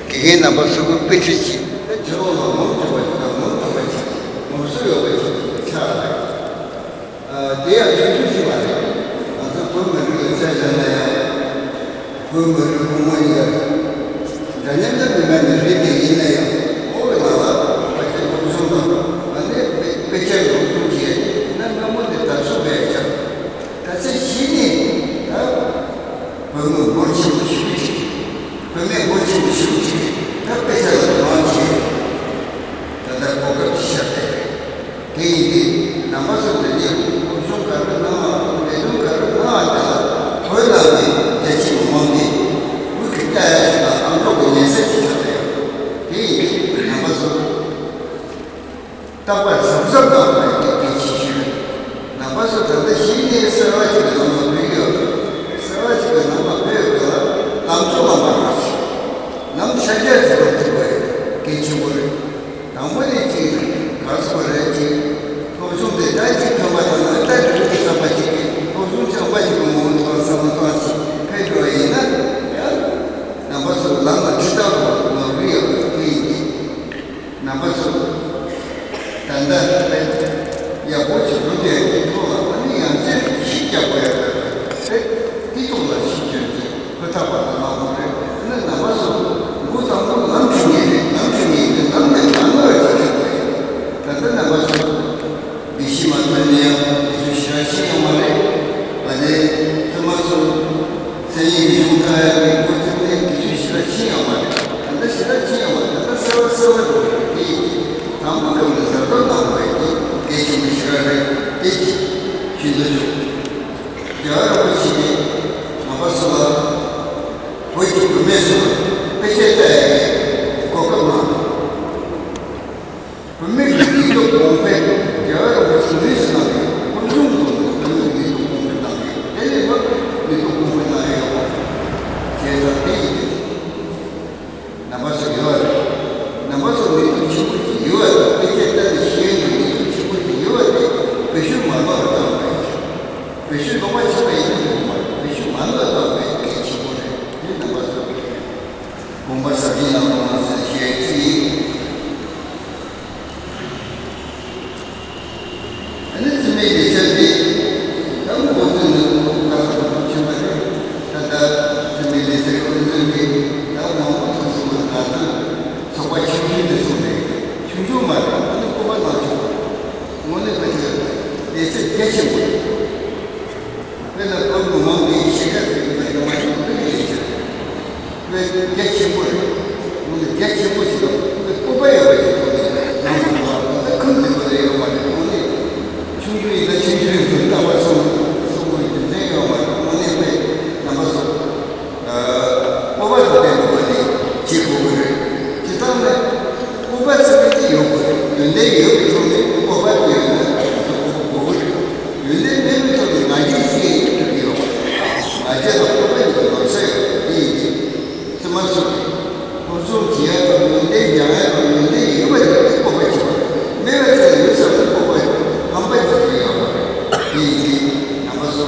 དགེ་རྒན་རྣམ་པ་ཚོ་གི་དཔེ་ཁྲིད་ཅིག་ཕྱི་ལོགས་ལ་ངོམ་ཐུབ་པ་ཅིག་དང་ངོམ་ཐུབ་པ་ཅིག་ངོམ་སོ་ཡོད་པ་ཅིག་ཆགས་རེད། ཨ། དེ་ཡང་ཆུང་ཆུང་ཞིག་མ་རེད། ང་ཚོ་བོད་མི་རིགས་ལ་ཆ་བཞག་ན་ཡང་། བོད་མི་རིགས་བུ་མོ་ཡིན་ལ། འདྲ་མཉམ་དུ་མི་མ་ནི་རེད་དེ་ཡིན་ན་ཡང་ཨོ་བའི་ནང་ལ་ཕལ་ཆེར་སློབ་སྦྱོང་དང་ཨ་ནི་དཔེ་དཔེ་ཆའི་སློབ་སྦྱོང་བྱས་ན་སྔ་མོ་དེ་ད་གཟོད་བས་ཆགས། ད་ཚེ་གཞི་ནས་ད་བོད་མི་འབོར་ཆེན་པོ་ཞིག་ཅིག་བོད་མི་འབོར་ཆེན་པོ་ཞིག་ཅིག་ད་དཔེ་ཆ་ལ་དོ་སྣང་བྱས། ད་ལྟ་གོ་སྐབས་ཅིག་ཤར་ཏེ། དེ་ཡིན་དུས་རྣམ་པ་ཚོ་འདི་ནས་སློབ་སྦྱོང་ག་རེ་གནང་བ་དང་ལས་དོན་ག་རེ་གནང་བ་དེ་ལ་བོད་ནང་གི་རྒྱ་ཆེ་མི་མང་གིས་དབུས་ཀྱི་ལྟ་ཡ་ཞིག་དང་ཨ་མཆོག་གི་ཉན་ས་ཞིག་ཆགས་ཡོད། དེ་ཡིན་དུས་རྣམ་པ་ཚོ་རྟག་པར་གཟབ་གཟབ་གནང་བ་གལ་ཆེ་ཤོས་རེད། རྣམ་པ་ཚོ་ད་ལྟ་གཞི་ནས་གསར་བ་ཅིག་གི་ནང་ལ་བུད་ཡོད། གསར་བ་ཅིག་གི་ནང་ལ་བུད་ཡོད་པ་ལ་ལམ་གཙོ་ལམ་པ་རེད། ལམ་ཤར་རྒྱག་ཅིག་འགྲོ་ཐུབ་པ་ཡིན་གལ་ཆེན་པོ་རེད། དང་པོ་ནས་ཅིག་ག་ཚོད་རེད་ཅིག་སློབ་སྦྱོང་དེ་ད་ཅིག་ཐོན་པ་དང་ན་ད་འགྲིག་འདུག་བསམ་པ་ཅིག་གིས་སློབ་སྦྱོང་ཅིག་ཨམ་པ་ཅིག་གི་ངོ་བོ་ཐོག་བསམ་བློ་བཏང་ཅིག་ཕེབས་འགྲོ་བ་ཡིན་ན་ཡང་། རྣམ་པ་ཚོ་ལམ་ལ་ཁྲིད་སྟངས་ཐོག་ལ་རིགས་ཡོད་པ་དེ་ཡིན་གྱི། རྣམ་པ་ཚོ་ད་ལྟ་ཡག་པོ་ཅིག་འགྲོ་བསྡད་ཡོད་པའི་ཐོག་ལ་ཨ་ནི་ཡང་རྩེར་གཞི་རྒྱག་དགོས་ཡོད་པ་རེད། དེ་ཐོག་ལ་གཞི་བཅོལ་ཏེ་ཧུར་ཐག་པ་དང་གནང་དགོས་རེད། ཨ་ནི་རྣམ་པ་ཚོ་འགོ་དང་པོ་ལམ་ཁྲིད་མཁན་རེད། ལམ་ཁྲིད་མཁན་ཡིན་དུས་ལམ་ནས་ལམ་ནོར་བ་ཅིག་ཁྲིད་དགོས་རེད། ད་ལྟ་རྣམ་པ་ཚོ་འདི་ཤི་མ་ཐོན་ནས་ཡང་འདི་ཚོ་ཞེ་དྲག་ཤེས་ཡོང་མ་རེད། ཨ་ནི་ཚང་མ་ཚོ། མཚན་ཉིད་ཀྱི་གཞུང་ལྟ་ཡག་གི་འགོ་བཙུགས་ནས་དེ་ཚོའི་ཞེ་དྲག་ཕྱིན་ཡོད་མ་རེད། ད་ལྟ་ཞེ་དྲག་ཕྱིན་ཡོད་མ་རེད། ད་ལྟ་གསར་བ་གསར་བ་འགྲོ་གི་རེད། དེ་ཡིན་དུས་དང་པོ་སྐབས་ནས་གཟབ་གཟབ་གནང་དགོས་ཡག་དེ་གལ་ཆེན་པོ་ཞེ་དྲག་རེད། དེ་གཅིག་ཞུ་འདོད་བྱུང་། རྒྱལ་བ་རིན་པོ་ཆེ་གིས་རྣམ་པ་ཚོ་ལ་བོད་ཀྱི་བུད་མེད་ཚོ་ལ་དཔེ་ཆ་ལྟ་ཡག་གི་གོ་སྐབས་གནང་། བུད་མེད་ཀྱི་ལུས་སྟོབས་གོང་འཕེལ། རྒྱལ་བ་རིན་པོ་ཆེས་མུས་སུ་བཏང་བའི་སློབ་སྦྱོང་གི་ཐོག་ནས་བུད་མེད་ཀྱི་ལུས་སྟོབས་གོང་འཕེལ་གཏང་དགོས། དེ་ལས་ལྷག་ལུས་སྟོབས་གོང་འཕེལ་གཏང་ཡག་ཡོད་མ་རེད། བྱས་ཙང་དེ་ཡིན་དུས། རྣམ་པ་ཚོ་ཡོད་རེད། རྣམ་པ་ཚོ་ནུས་སྟོབས་ཆེན་པོ་ཅིག་ཡོད་རེད། དཔེ་ཆ་ལྟ་ནས་ཤེས་ཡོན་གྱི་ནུས་སྟོབས་ཆེན་པོ་ཅིག་ཡོད་རེད། དེ་བེད་སྤྱོད་མ་ནོར་བ་གཏང་དགོས། བེད་སྤྱོད་ལོག་པ་བྱས་པ་ཡིན་ན་འགྲིག་གི་མ་རེད། བེད་སྤྱོད་མ་ནོར་བ་གཏང་དགོས་གལ་ཆེན་པོ་རེད། དེ་རྣམ་པ་ཚོ་དགོངས་པ་ཟབ་ཅིང་གནང་རོགས་གནང་ཟེར་ནས་ཞུ་ཡག་གཅིག་ཡིན། ཨ་ནི་རྩིས་མེད་ལས་འཆར་དེ་ད་འགོ་བཙུགས་ནས་ཁོང་ཁ་ཁ་ཁོང་ཁྱིམ་པ་རེད། ད་ལྟ་རྩིས་མེད་ལས་འཆར་ཨུ་ཚུགས་ཀྱིས་ད་མང་པོ་ཐུགས་སུ་མ་ང་ཚོས་ཚོགས་པ་ཆུང་ཆུང་དེ་ཚོགས་ནས་ཆུང་ཆུང་མ་རེད། ཨ་ནི་སྐུལ་མ་གནང་ཆོག་དངོས་གནས་དཔེ་དེ་ལས་འཆར་གལ་ཆེན་པོ་རེད། དཔེར་ན་བོད་མི་མང་གིས་ཤེས་ཁ་ཡོད་པ་ཡོད་མ་ཡོད་དཔེ་ཡིན་ཟེར། དཔེ་རྒྱ་ཆེན་པོ་རེད། དངོས་གནས་རྒྱ་ཆེན་པོ་ཞིག་དང་དཔེ་སྤོབས་པ་ཡོད་པ་ཞིག་ཐོག་ནས་གནང་དགོས་པ་ད་ཁུངས་འདི་པ་ལས་ཡོད་མ་རེད། དངོས་གནས་ཆུང་ཆུང་ཡིན་ན་ཆུང་ཆུང་ཡིན་དུས་ལྟ་བ་སོང་སོང་བའི་རྒྱུ་མཚན་ཡོད་མ་རེད། དངོས་གནས་དཔེ་རྣམ་པ་ཚོ་སྤོབས་པ་དང་ལྡན་པའི་སྒོ་ནས་བྱེད་དགོས་ཀྱི་རེད། སྤྱིར་བཏང་ནས། སྤོབས་པ་ཟེར་བ་དེ་ཡོད་དགོས་རེད། ཡོན་ཏན་ཡོད་པའི་ཐོག་ནས་སྤོབས་པ་དེ་ཡོད་ན་དགོས་ཀྱི་རེད། ཡོན་ཏན་མེད་པའི་ཐོག་ནས་ང་རྒྱལ་ཞིག་ཡོད་ཀྱི་ཡོད་པ། ང་རྒྱལ་དང་སྤོབས་པ་གཉིས་ཀྱི་ནོར་ས་ཡོད་པ་དེ་ཡིན་ཏེ། ཚང་མ་ཚོས་སློབ་སྦྱོང་བྱེད་ཡག་དང་ཡོན་ཏན་སྦྱང་ཡག་དང་ཡོན་ཏན་ཡོད་པ་དེ་ལ་སྤོབས་པ་བྱེད་པ། མེད་པ་དེ་ལ་ཡོད་ཚད་ལ་སྤོབས་པ་ངན་པ་བྱེད་ཀྱི་ཡོད་པ་རེད། དེ་ཡིན་ཏེ་རྣམ་པ་ཚོ།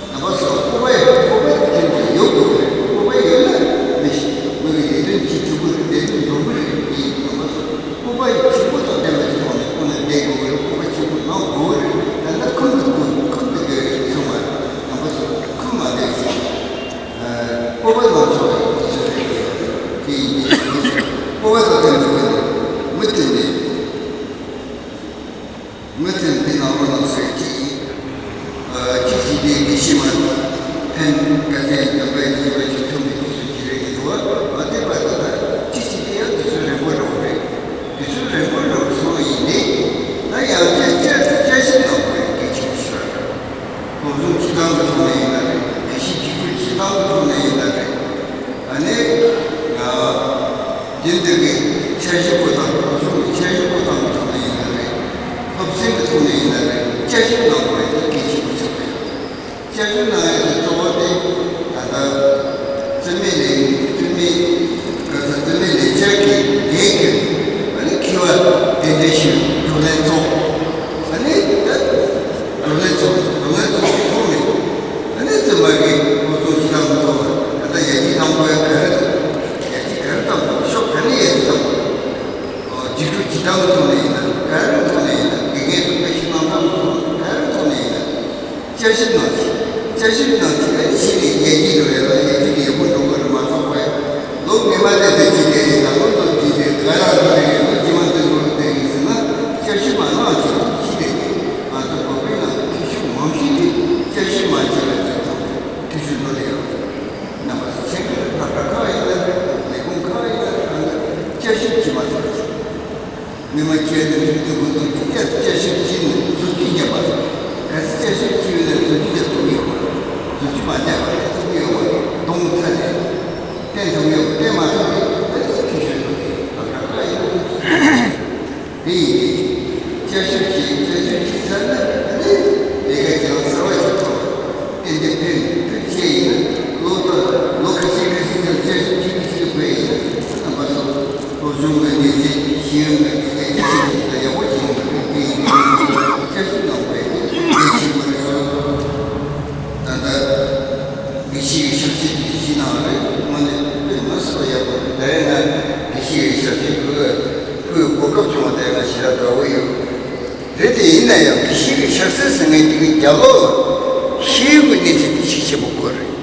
རྣམ་པ་ཚོ་སྤོབས་པ་ཡོད། སྤོབས་པ་དེ་ཅན་དུ་ཡོད་དགོས་པ་རེད། སྤོབས་པ་ཡོད་ན་མི་ཞིག་མི་གི་ལས་དོན་བྱེད་ཐུབ་ཀྱི་རེད། ལས་དོན་འགྲུབ་ཀྱི་རེད། དེ་ཡིན་རྣམ་པ་ཚོ་སྤོབས་པ་ཡོད་ཆེན་པོ་དང་ལྡན་པ་ཞིག་ཐོག་ནས་ཁོང་ལ་བསྡད་དགོས་ཀྱི་རེད། སྤོབས་པ་ཆེན་པོ་གནང་དགོས་ཀྱི་རེད། ད་ལྟ་ཁུངས་དུ་དགོས་ཁུངས་དུ་དགོས་རེད་གསུངས་པ་རེད། རྣམ་པ་ཚོ་ཁུངས་མ་བསྡད་ཅིག་སྤོབས་པ་གནང་ཆོག་རེད། དེ་ཚོ་རེད། དེ་ཡིན་དེ་སྤོབས་པ་དང་ལྡན་པ་དགོས་ནས་མི་བསྟུན་ནས། མི་ཚེ་འདི་ནང་ལོ་ནང་ཟེར་གྱི་ཡིན། ཨ། གཅིག་བྱས་ཏེ་དགེ་བཤེས་མ་ཐོན། དགའ་ལྡན་དམ་པའི་ཉེས་པ་ཅིག་ཐོན་པའི་དུས་ཚོད་ཅིག་རེད་ཀྱི་འདུག་བ། མ་བསྡད་པ་ད་ལྟ་གཅིག་བྱས་ཏེ་ཡང་དུས་ཚོད་རིང་པོ་འགྲོ་བ་རེད། དུས་ཚོད་རིང་པོ་འགྲོ་སོང་བ་ཡིན་ཏེ། ད་ཡང་བསྐྱར་བསྐྱར་དུ་བསྐྱར་ཞིབ་གནང་དགོས་རེད། གལ་ཆེན་པོ་ཞིག་རེད། སློབ་སྦྱོང་བྱེད་སྟངས་ཀྱི་ཐོག་ནས་ཡིན་ན་རེད། དགེ་བཤེས་ཀྱི་ཁུལ་བྱེད་སྟངས་ཀྱི་ཐོག་ནས་ཡིན་ན་རེད། ཨ་ནི། ཨ། རྒྱུན་དུ་གི་འཆར་གཞི་བཀོད་སྟངས། སློབ་སྦྱོང་གི་འཆར་གཞི་བཀོད་སྟངས་ཀྱི་ཐོག་ནས་ཡིན་ན་རེད། སློབ་ཚན་གྱི་ཐོག་ནས་ཡིན་ན་རེད། བསྐྱར་ཞིབ་གནང་དགོས་པ་དེ་གལ་ཆེན་པོ་ཆགས་ཀྱི་ཡོད། བསྐྱར་ཞིབ་གནང་ཡག་གི་གཙོ་བོ་དེ་ད་ལྟ་རྩིས་མེད་ལས། རྩིས་མེད། ག་ས། རྩིས་མེད་ལས་འཆར་གྱི་འགན་འཁྱེར། ཨ་ནི་འཁྱེར་བ་དེ་འདྲ་ཞིག་བགྲོ་གླེང་ཚོགས། ཨ་ནི་ད་བགྲོ་གླེང་ཚོགས། བགྲོ་གླེང་ཚོགས་ཀྱི་ཐོག་ནས་ཨ་ནི་རྩིས་མ་གི་སློབ་སྦྱོང་བྱེད་སྟངས་ཀྱི་ཐོག་ལ་ད་ལྟ་ཡར་རྒྱས་གཏང་དགོས་ཡག་ག་རེ་འདུག་ཞིང་ཁམས་ཐོག་ནས་ཡིན་ན། ག་རེ་ཐོག་ནས་ཡིན་ན། དགེ་རྒན་ཚོ་དཔེ་ཞིག་གནང་སྟངས་ཐོག་ནས། ག་རེ་ཐོག་ནས་ཡིན་ན། བསྐྱར་ཞིབ་གནང་ཞིག་བསྐྱར་ཞིབ་གནང་ཞིག་ཨ་ནི་གཞི་ནས་ཡར་རྒྱས་འགྲོ་ཡ་ལ་ཡར་རྒྱས་ཀྱི་ཡག་པོ་འགྲོ་གི་རེད་མ་གཏོགས། ལོ་སྔོན་མ་དེ་དེ་ཅི་དེ་རེད། ད་ལོ་ལོ་ཅི་དེ་ག་ར་ལོ་དེ་རེད། ལོ་རྗེས་མ་དེ་ལོ་དེ་རེད་ཟེར་ན། བསྐྱར་ཞིབ་མ་གནང་ཞིག་ཐུགས་ཤི་དེ་ང་ཚོ་བོད་པའི་ནང་འཐུས་ཤོར་མང་ཤོས་དེ་བསྐྱར་ཞིབ་མ་བྱས་པའི་ཐོག་ནས་འཐུས་ཤོར་འགྲོ་དེ་ཡོད། རྣམ་པ་ཚོ་མཁྱེན་གྱི་རེད། སློབ་གྲྭ་ཁག་ཡིན་ན་རེད། ལས་ཁུངས་ཁག་ཡིན་ན་རེད། གང་ག་བསྐྱར་ཞིབ་བྱེད་མ་ཐུབ་པ་བྱས། མི་མང་ཁྱེར་ནས་ཐུག་དུས་ཁོ་ཚོ་འདི་སྐད་བསྐྱར་ཞིབ་བྱས་ནས་བཟོ་བཅོས་བརྒྱབ་པ་རེད། གལ་སྲིད་བསྐྱར་ཞིབ་བྱས་ཡོད་ན་བཟོ་བཅོས་བརྒྱབ་ཐུབ་ཀྱི་ཡོད་མ་རེད། བཟོ་བཅོས་མ་བརྒྱབ་པ་རེད། ཐུབ་ཀྱི་ཡོད་མ་རེད། གདོང་ཚ་ནས་བསྟན་ཐུབ་ཀྱི་ཡོད་མ་རེད། བསྟན་མ་ཐུབ་ཀྱི་ཡོད་མ་རེད། ཐུགས་ཤོར་འགྲོ་གི་རེད། སློབ་གྲྭ་ཁག་ཡིན་ན། དེ་ཡིན་དུས་བསྐྱར་ཞིབ་བྱས། བསྐྱར་ཞིབ་བྱས་ཚར་ན་ནི་ལས་ཀ་བྱེད་ལ་གསར་བ་ཞིག་ཐོབ། ཏན་ཏན་ཕན་ཐོགས་བྱས་ཡིན་ན། ལོ་ལྟར་ལོ་ཁ་ཤས་ཁ་ཤས་ཙམ་བསྐྱར་ཞིབ་བྱེད་དུས་ཕྱིར་འགྲོ་ཡ་ཡིན་ན། རྣམ་པ་ཚོ་སློབ་སྦྱོང་གི་གནས་ཚད། ཤེས་ཡོན་གྱི་གནས་ཚད་ཇེ་ཆེ་རུ་དང་ཡག་པོ་ཇེ་ཡོང་གི་རེད། དེ་ཡིན་དུས་བསྐྱར་ཞིབ་གནང་དགོས་ཡ་དེ་གལ་ཆེན་པོ་རེད་བསམ། ད་ལྟ་དགེ་བཤེས་ཀྱི་ཞབས་ཕྱི་དེ་ཞིག་གནང་རེད། དངོས་གནས་དཔེ་མི་སྲིད་པ་ཡག་པོ་རེད། ད་རེས་ང་དགེ་བཤེས་ཀྱི་ཞབས་ཕྱི་ཕུལ་ཕུལ་གོ་སྐབས་བྱུང་བ་དེ་ང་ཞེ་དྲག་དགའ་བོ་ཡོད། རེད་དེ་ཡིན་ན་ཡང་དགེ་བཤེས་ཀྱི་ཞབས་ཕྱི་ཟེར་མཁན་དེ་གི་རྒྱབ་ལོགས་ལ་ཤེས་ཡོན་གྱི་གནས་ཚད་དེ་ཤུགས་ཆེན་པོ་དགོས་རེད།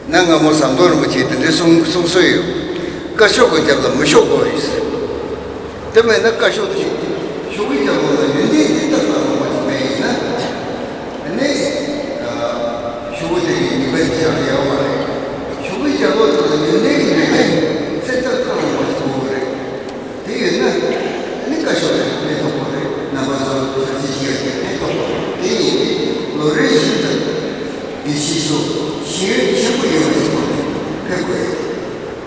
ན་སྔ་མོ་ཟམ་གདོང་རིན་པོ་ཆེས་དེ་འདྲའི་གསུང་གསུང་སྲོལ་ཡོད། དཀར་ཕྱོགས་ཀྱི་རྒྱབ་ལ་མི་ཤོག་དགོས་རེད་ཟེར། དེ་མེད་ན་དཀར་ཕྱོགས་དེ་ཤོག་གུའི་རྒྱབ་ལོགས་ལ་ཡོན་ཏན་དེ་ལྟར་ལྟར་ལོངས་པ་ཞིག་མེད་ཡིན་ན། ཨ་ནི་ཤོག་གུ་དེ་གི་ནུས་པ་དེ་བཞག་ཡག་མ་རེད། ཤོག་གུའི་རྒྱབ་ལོགས་དེ་ལ་ཡོན་ཏན་གྱི་ནུས་པ་ཚད་ལྟར་ལྟར་ལོངས་པ་ཞིག་དགོས་ཀྱི་རེད། དེ་ཡོད་ན་ཨ་ནི་དཀར་ཕྱོགས་དེ་ཕན་ཐོགས་པ་རེད། རྣམ་པ་ཚོ་ཞབས་ཕྱི་ཞུ་ཡ་དེ་ཕན་ཐོགས་པ་རེད། དེ་ཡིན་དུས་ལོ་རེ་བཞིན་དུ་དགེ་བཤེས་ཚོ་ཤེས་ཡོན་ཆེན་པོ་ཡོད་པ་ཞིག་ཐོག་ནས་ཕེབས་དགོས་ཡོད།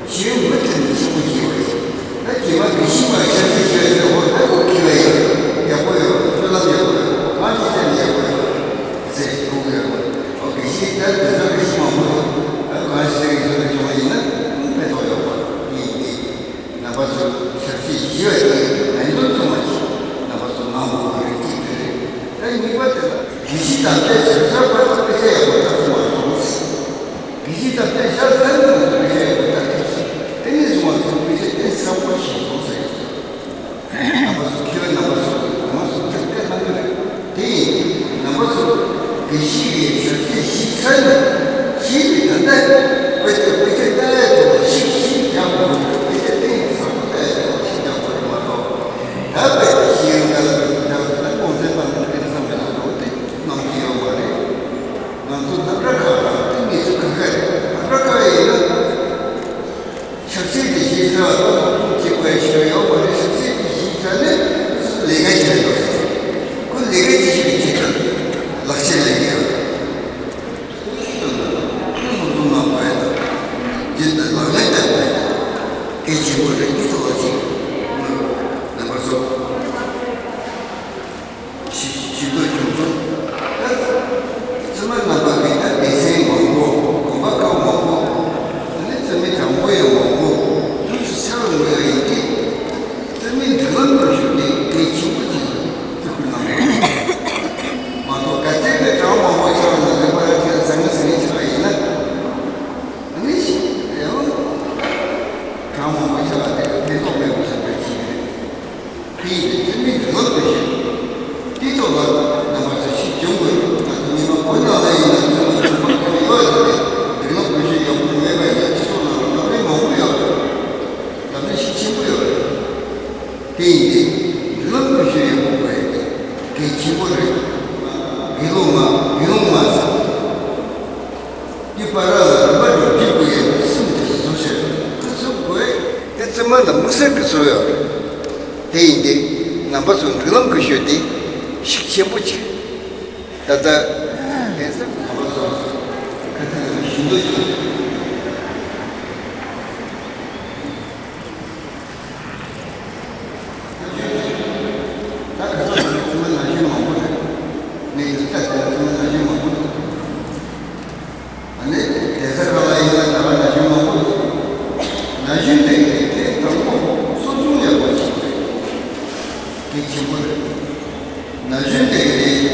ཤེས་ཡོན་མུ་མཐུད་ནས་ཆེན་པོ་ཞིག་ཡོད་པ་ཞིག་ད་རྗེས་མ་དགེ་བཤེས་མ་ཤར་ཆེན་ཞུ་ཡ་ཟེར་བ་ཧ་གོ་གི་བས་ཡོད། ཡག་པོ་ཡོད། སྤྱོད་ལམ་ཡག་པོ་ཡོད། གང་ཞིག་བྱས་ནས་ཡག་པོ་ཡོད་ཟེར་གོ་གི་ཡོད། ཨོ་དགེ་བཤེས་ད་དེ་ཚོ་དགེ་བཤེས་མང་པོ་འདུག་ད་གང་ཞིག་ཟེར་གི་ཚོ་ལ་བྱུང་བ་ཡིན་ན་ཕན་ཐོགས་ཡོད་པ་ཡིན་ཏེ། རྣམ་པ་ཚོས་ཞབས་ཕྱི་ཞུ་བ་དེ་ནན་ཏན་ཚང་མ་ཞིག་རྣམ་པ་ཚོ་གནང་དགོས་པ་རེད། གཅིག་དེ་རེད། ད་གཉིས་པ་དེ་ལ་དགེ་བཤེས་དམ་པའི་ཞབས་ཕྱི་བར་དུ་དཔེ་ཆ་ཡག་པོ་ལྟ་ཐུབ་མ་སོང་། དགེ་བཤེས་དམ་པའི་ཞབས་ཕྱི་ལ་དཔེ་ཆ་ཡག་པོ་ལྟ་ཐུབ་ཟིན། དེ་ནས་བཟུང་བ་ཚོ་དཔེ་ཆ་གཏན་ཟབ་པོ་ཞིག་བྱུང་ཟེར། རྣམ་པ་ཚོ་མཁས་པའི་རྣམ་པ་ཚོ་གོང་མ་ཚོ་ཐུགས་བསྐྱེད་གནང་གི་རེད། དེ་ཡིན་དུས་རྣམ་པ་ཚོ་དགེ་བཤེས་ཀྱི་ཞབས་ཕྱི་ཞིག་ཚར་ནས་ཞིག་གི་ད་ལྟ་དཔེ་ཆ་དཔེ་ཆ་ལྟ་ཡ་དེ་ལ་ཞིག་ཞིག་རྒྱག་དགོས་རེད། དཔེ་ཆ་གཏན་ཟབ་པོ་ལྟ་ཡ་དེ་ལ་ཞིག་རྒྱག་དགོས་རེད་མ་གཏོགས། ད་དཔེ་ཆ་ཤེས་ཡོན་དཀའ་ལས་ཁག་ཅིག་རྒྱག་ཚུལ་ད་གོང་ཚད་བཏང་ནས་དེ་བསམ་མེད་སོང་འགྲོ་དེ་གནང་གི་ཡོད་མ་རེད། ང་ཚོ་སློབ་གྲྭ་ཁག་ལ་དེ་གནས་ཚུལ་ཁ་ཁ་རེད། སློབ་གྲྭ་ཁག་ཡིན་ན། ཆབ་སྲིད་དེ་གཞི་རྩ་བ་དང་ཐུགས་གཅིག་པའི་ཞུ་ཡོད་པ་རེད། ཆབ་སྲིད་དེ་གཞི་རྩ་ནས་ལས་ཀ་བྱེད་དགོས་རེད། ཁོ་ལས་ཀ་ཅི་ཞིག་བྱེད་དང་ལག་ཁྱེར་ལེན་གྱི་ཡོད། ཁོ་སློབ་སྦྱོང་གནང་དགོས་ཡ་དང་རྗེས་ལ་ལག་ལེན་བསྟར་དགོས་ཡ་གལ་ཆེན་པོ་རེད། དེ་ཐོག་ལ་ཅིག་རྣམ་པ་ཚོ། ཞིབ་ཞིབ་ཏུ་བྱུང་སོང་། ད་བཙུན་མ་རྣམ་པ་གིས་ད་སྡེ་ཚན་མང་པོ། དགོན་པ་ཁག་མང་པོ། ཨ་ནི་བཙུན་མའི་གྲངས་འབོར་ཡང་མང་པོ་དུས་སུ་ཆགས་འགྲོ་ཡ་ཡིན་ཏེ། བཙུན་མའི་མདུན་ལམ་སྐོར་ཞུ་དེ་གལ་ཆེན་པོ་ཅིག་བརྩི་བཀུར་གནང་དགོས། མ་གཏོགས་ག་ཚད་ཀྱི་གྲངས་མང་པོ་ཆགས་ན་རིམ་པ་ར་ཁྱེད་ཟང་ངེ་ཟིང་ངེ་ཆགས་ཡིན་ན། ཨ་ནི་ཞིག་ཡང་གྲངས་མང་པོ་ཆགས་དེ་ཕན་ཐོགས་མེད་པ་ཆགས་པའི་ཕྱིར། དེ་ཡིན་དུས་བཙུན་མའི་མདུན་ལམ་དུ་ཞུགས། དེའི་ཐོག་ལ་རྣམ་པ་ཚོས་ཤུགས་སྦྱོང་དགོས། ང་ཚོ་ཉི་མ་བོད་ནང་ལ་ཡིན་ན་བཙུན་མ་བཙུན་མ་ཁོ་ཡོད་རེད་དེ། མདུན་ལམ་དུ་ཞུགས་ཡག་པོ་མེད་པ་ཡིན་ན་སྤྱི་ཚོགས་ནང་ལ་ལམ་རིམ་མང་པོ་ཡོད་རེད། ལམ་རིམ་ཤུགས་ཆེན་པོ་ཡོད་རེད། དེ་ཡིན་དུས་མདུན་ལམ་དུ་ཞུགས་ཡག་པོ་དགོས་ཡག་དེ་གལ་ཆེན་པོ་རེད། དགེ་སློང་མ་དགེ་སློང་མ་ཟེར། འདི་བར་ལ་རིམ་པ་འགྲོ་རྒྱུ་དགོས་ཡ་གསུམ་དེ་བཟོ་བྱས་ཁ་ཚུགས་དགོས། དེ་བཙུན་མ་ལ་དམིགས་བསལ་གྱི་བཟོ་ཡོད་རེད། དེ་ཡིན་ཏེ་རྣམ་པ་ཚོ་མདུན་ལམ་གྱི་ཤོད་དེ་ཤུགས་ཆེན་པོ་གྱིས་ད་ལྟ་ལྷན་སར་རྣམ་པ་ཚོ་ཁ་ཐུག་ལ་ཞུ་འདོད་བྱུང་། ད་ཁ་སང་བཙུན་མ་ན་གཞོན་མང་པོ་རེད། ངས་ཀྱི་ལྟ་དེ་ལ་བཙུན་མ་ན་གཞོན་མང་པོ་འདུག་ཨ་ནི་གདན་ས་ཁག་ལ་ཡིན་ན་ད་ག་ན་གཞོན་མང་པོ་འདུག་ན་གཞོན་དེ་གའི་ཐད་དང་པོ་གསོ་སྐྱོང་ཡག་པོ་བྱེད་དགོས། དེ་ཆེན་པོ་རེད། ན་གཞོན་དེ་གའི་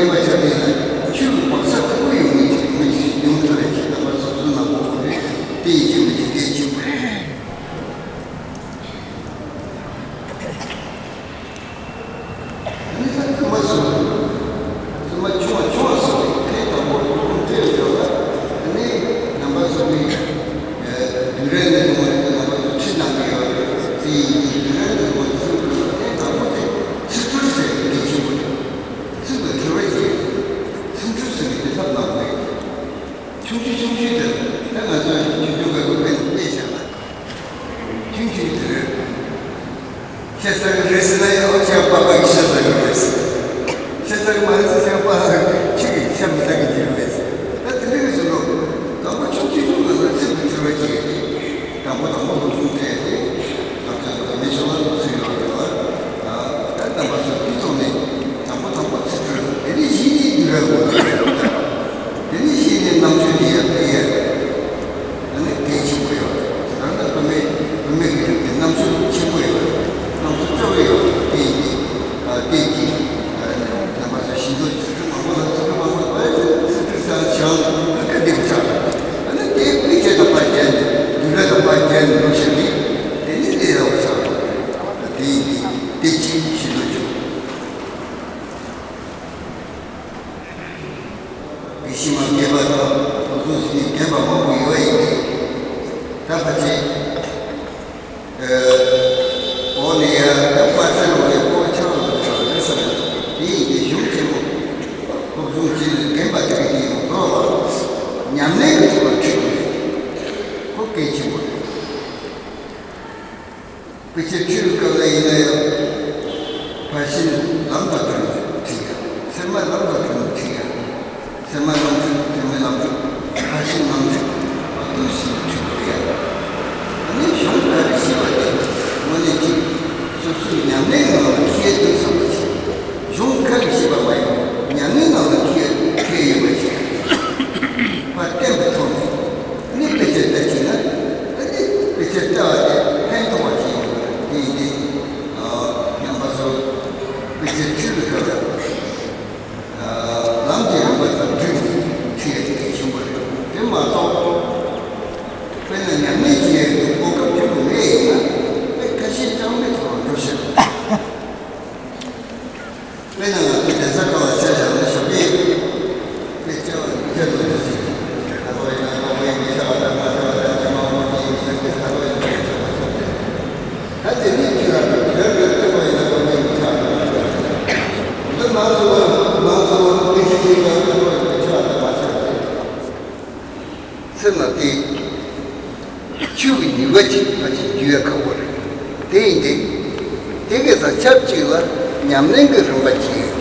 ཡིན་པ་ཆ་དེ་ལ་ཆོས་ཀྱི་བག་ཆགས་མཐུག་པོ་ཡོང་མི་ཅིག་མི་ཅིག་ཡོང་ཐུབ་པའི་ཆེད་དུ་མ་སོ་སོ་ནང་པོ་རེད། དེ་ཡིན་གྱི་མི་ཅིག་གལ་ཆེན་པོ་རེད། ཨ་ནི་ད་བཙུན་མ་སོང་། བཙུན་མ་ཆུང་བ་ཆུང་བ་སོང་བའི་ཐེངས་དང་པོ་སློབ་སྦྱོང་སྤྲད་ཡོད་ལ། ཨ་ནི་རྣམ་པ་ཚོ་ནི་བདུན་རེ་ནས་བཟུང་བ་རེད། རྣམ་པ་ཚོ་ཁྲིད་གནང་གི་ཡོད་རེད། དེ་ཡིན་དུས་བདུན་རེ་ནས་བཟུང་བ་ཚུར་དགོས་ལ། ཐེངས་དང་པོ་དེ་ཚིག་སྦྱོར་ཟེར་གྱི་གལ་ཆེན་པོ་རེད། ཚིག་ལ་འཁྲུལ་བ་ཅིག་ཡོད། ཚིག་འཁྲུལ་ཟེར་གྱི་དེ་ལྷབ་གནང་དགོས། ཆུང་ཆུང་ཆུང་ཆུང་དེ་ད་ང་ཚོ་ཆུང་ཆུང་སྐབས་ཀྱི་དཔེ་དཔེ་བཞག་ན། ཆུང་ཆུང་དེ་རེད། ཤ་ཚ་གི་རེད་ཟེར་ན་ཡང་ཨོ་ཤ་པགས་པ་གི་ཤ་ཚ་གི་རེད་ཟེར། ཤ་ཚ་གི་མ་རེད་ཟེར་ན་པགས་པ་ཁྱི་གི་ཤ་མི་ཚ་གི་རེད་ཟེར། ད་དེ་འདྲ་གི་བཟོ་འདྲ་དང་པོ་ཆུང་ཆུང་ཆུང་ང་ཚོ་ཚིག་གི་འཁྲུལ་བ་སྐྱེས་ཏེ། དང་པོ་དང་པོ་སློབ་སྦྱོང་སྤྲད་དེ། ང་ཚོ་མི་ཆོག་ལ་ཚུར་ཡོང་རེད་བ། ད་རྣམ་པ་ཚོ་དེ་ཐོག་ནས་དང་པོ་དང་པོ་ཚིག་འཁྲུལ། དེ་ནས་གཞི་ནས་འདི་ར་དགོས་ཀྱི་རེད། དེ་ནས་གཞི་ནས་རྣམ་དཔྱོད་དེ་ཡར་སྤེལ་ཡ་རེད། ཨ་ནི་གལ་ཆེན་པོ་ཡོད་རེད། ད་ལྟ་བུད་མེད་བུད་མེད་ཀྱི་རིགས་དེ་རྣམ་དཔྱོད་ཆེན་པོ་ཡོད་རེད། རྣམ་དཔྱོད་སྤྲོ་བོ་ཡོད་རེད། དེ་ཡིན་དུས་ཨ་བལྟས་ཀྱིས་རྣམ་པ་ཚོ་ཞིང་དུ་ཚིག་འཁྲུལ་མང་པོ་དང་ཚིག་འཁྲུལ་མང་པོ་བས་ཚིག་འཁྲུལ་ས་བྱང་ཨ་ཁ་བདེ་པོ་ཆགས་རེད། ཨ་ནི་དེ་དཔེ་ཆ་དང་པར་བརྒྱབ་ནས་འདུན་ར་དང་པར་བརྒྱབ་ནས་འགྲོ་བྱས་ནས་དེ་ནི་ལས་སླ་པོ་ཆགས་རེད། དེ་ཡིན་དུས་དེ་ཅིག་ཞིག་ཏུ་བྱུང་། དགེ་བཤེས་མ་རྒན་པ་དང་སློབ་སྦྱོང་ཞིག་ནས་རྒན་པ་མང་པོ་ཡོད་པ་ཡིན་ཏེ། ད་ཕལ་ཆེར་འོག་ནས་ཡར་ད་པ་ཚ་རུ་བའི་སྐོར་ཆ་བ་ལ་ཆ་བ་རེད་བསམ་ཡོད། དེ་ཡིན་ཏེ་གཞུང་ཆེན་མོ་སློབ་སྦྱོང་བྱས་ནས་རྒན་པ་དེ་ག་དེ་ཡོང་དོ་ལ་ཉམས་ལེན་གྱི་ཐོག་ལ་ཁྲིད་དགོས་རེད། ཁོ་གལ་ཆེན་པོ་རེད། དཔེ་ཆ་ཁྲིད་པའི་སྐབས་ལ་ཡིན་ན་ཡང་། ཕར་ཕྱིན་ལམ་དང་བསྟུན་ནས་ཁྲིད་ཡ། ཚད་མ་ལམ་དང་བསྟུན་ནས་ཁྲིད་ཡ། ཚད་མ་ལམ་བྱེད་ཚད་མའི་ལམ་བྱེད་ཕར་ཕྱིན་ལམ་བྱེད་མ་གཏོགས་ཤིག་ཁྲིད་དགོས་ཡ། ཨ་ནི་གཞུང་ག་རེ་ཤེས་པ་དེ་དངོས་གནས་ཀྱི་སོ་སོའི་ཉམས་ལེན་ནང་ལ་ཁྱེར་འདུག་བསམ་པ་ཞིག་གཞུང་ག་རེ་ཤེས་པ་མ་ཡིན་པར་ཉམས་ལེན་ནང་ལ་ཁྱེར་ཁྱེར་ཡོད་པ་ཞིག་པ་བསྟན་པའི་ཐོག་ནས། ནི་དཔེ་ཆ་ལྟ་བྱས་ན། ད་ནི་དཔེ་ཆ་ལྟ་བ་དེ་ཕན་ཐོགས་པ་ཞིག་ཡིན་པ་དེ་ཡིན་ཏེ། རྣམ་པ་ཚོ་དཔེ་ཆ་ཁྲིད་པའི་སྐབས་ལ། ལམ་གྱི་རིམ་པ་དང་བསྒྲིགས་ཏེ་ཁྲིད་ཡ་དེ་གལ་ཆེན་པོ་རེད། དེ་མ་གཏོགས། དཔེར་ན་ཉམས་ལེན་བྱེད་ཡ་གི་གོ་སྐབས་ཆེན་པོ་མེད་ཡིན་ན། དཔེ་ཁ་ཤས་ཅང་མེད་ཐོག་འགྲོ་ཤེས། དཔེར་ན་ང་ཚོ་གདན་ས་ཁག་ལ་ཆ་བཞག་ན་ཞོགས་ཀས་དཔེ་ཆ་བ་དཔེ་ཆ་ལོ་རྒྱུས་ཟེར་གྱི་ད་གོ་ཡིན་ན་གོ་བ་ཡིན་མི་ཆ་བ་དང་མ་ཆ་བ་དང་ཉི་མ་འོང་བ་ཅི་ཡིན་ཟེར་གྱི་ད་གོ་ཡིན་ན་ཆ་བ་ཆ་བ་ད་དེ་ནས་ཁྱོད་རང་གི་ཁྱོད་རང་གི་ལྟ་བ་ཡིན་ན་གོ་ཡིན་མི་ཆ་བ་ད་མང་ཚོགས་ལ་མང་ཚོགས་ལ་དཔེ་ཆ་ཞིག་ལ་ལྟ་བ་ཡིན་མི་ཆ་བ་ད་མ་ཆ་བ་ད། སེམས་ལ་དེ་ཆོས་ཀྱི་ནུས་པ་ཅིག་ཕལ་ཆེར་རྒྱུ་ཡ་ཁག་པོ་རེད། དེ་ཡིན་ཏེ། དེ་གི་དང་ཆབས་ཅིག་ལ་ཉམས་ལེན་གྱི་རིམ་པ་ཅིག་ཡོད།